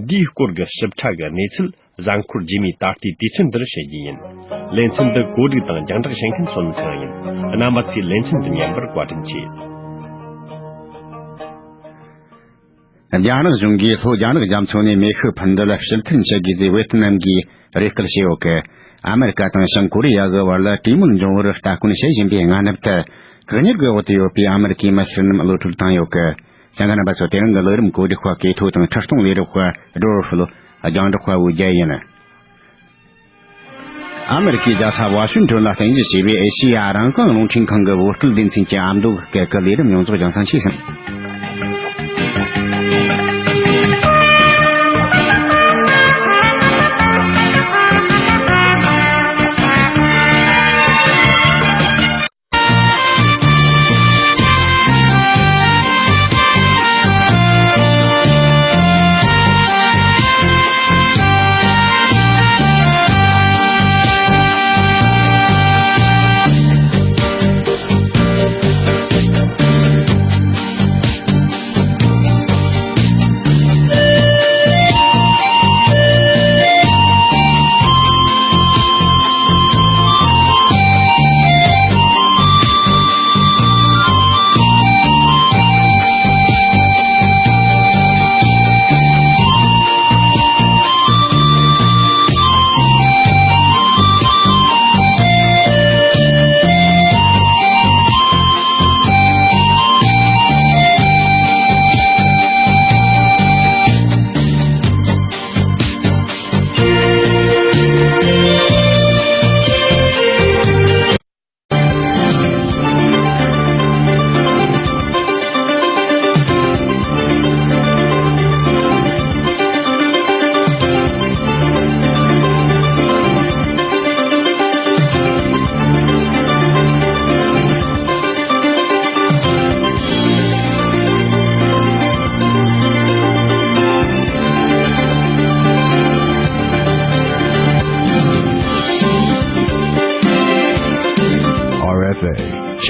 འདིའི་སྐོར་གྱི་ཞིབ་ཕྲ་གི་གནས་ཚུལ་གཟའ་འཁོར་རྗེས་མའི་ད་ལྟའི་དུས་ཚོད་འདིར་བཤད་རྒྱུ་ཡིན། ལེ་ཚན་འདི་གོ་སྒྲིག་དང་རྒྱང་བསྒྲགས་བྱེད་མཁན་བསོད་ནམས་ཚེ་རིང་ཡིན། རྣམ་པ་ཚོས་ལེ་ཚན་འདི་ཉན་པར་བཀའ་དྲིན་ཆེ། རྒྱ་ནག་གཞུང་གིས་ལྷོ་རྒྱ་ནག་རྒྱ་མཚོ་ནས་མེ་ཤུགས་འཕུར་མདེལ་ཕྱིར་འཐེན་བྱེད་དགོས་ཚེ་བེད་སྤྱོད་གནང་གིས་རེ་སྐུལ་བྱས་ཡོད་ཀི། ཨ་མེ་རི་ཀ་དང་བྱང་ཀོ་རི་ཡ་གི་བར་ལ་གྲོས་མོལ་འབྱུང་བར་ལྟ་སྐོར་བྱེད་བཞིན་པའི་སྔ་ནུབ་ཏུ། བཀག་ཉར་གྱི་འོག་ཏུ་ཡོད་པའི་ཨ་མེ་རི་ཀའི་མི་སེར་རྣམས་གློད་གྲོལ་བཏང་ཡོད་ཀི། ལྷན་རྒྱས་རྣམ་པ་ཚོ། དེ་རིང་གི་གློག་རིམ་གོ་སྒྲིག་པ་གི་ཐོ་དང་ཁྲིད་སྟོན་ལས་རོགས་པ་སྒྲོར་ཧྥུ་ལོ། རྒྱང་སྒྲོག་པ་བུ་རྒྱལ་ཡིན། ཨ་མེ་རི་ཀའི་རྒྱལ་ས་ཝ་ཤིང་ཏོན་ལ་རྟེན་གཞི་བྱས་པའི་ཨེ་ཤེ་ཡ་རང་དབང་རླུང་འཕྲིན་ཁང་གི་བོད་སྐད་སྡེ་ཚན་གྱི་ཨ་མདོ་གི་སྐད་ཀྱི་ལས་རིམ་ཡོངས་རྫོགས་རྒྱང་སྲིང་བྱས་ཟིན།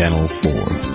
Channel four.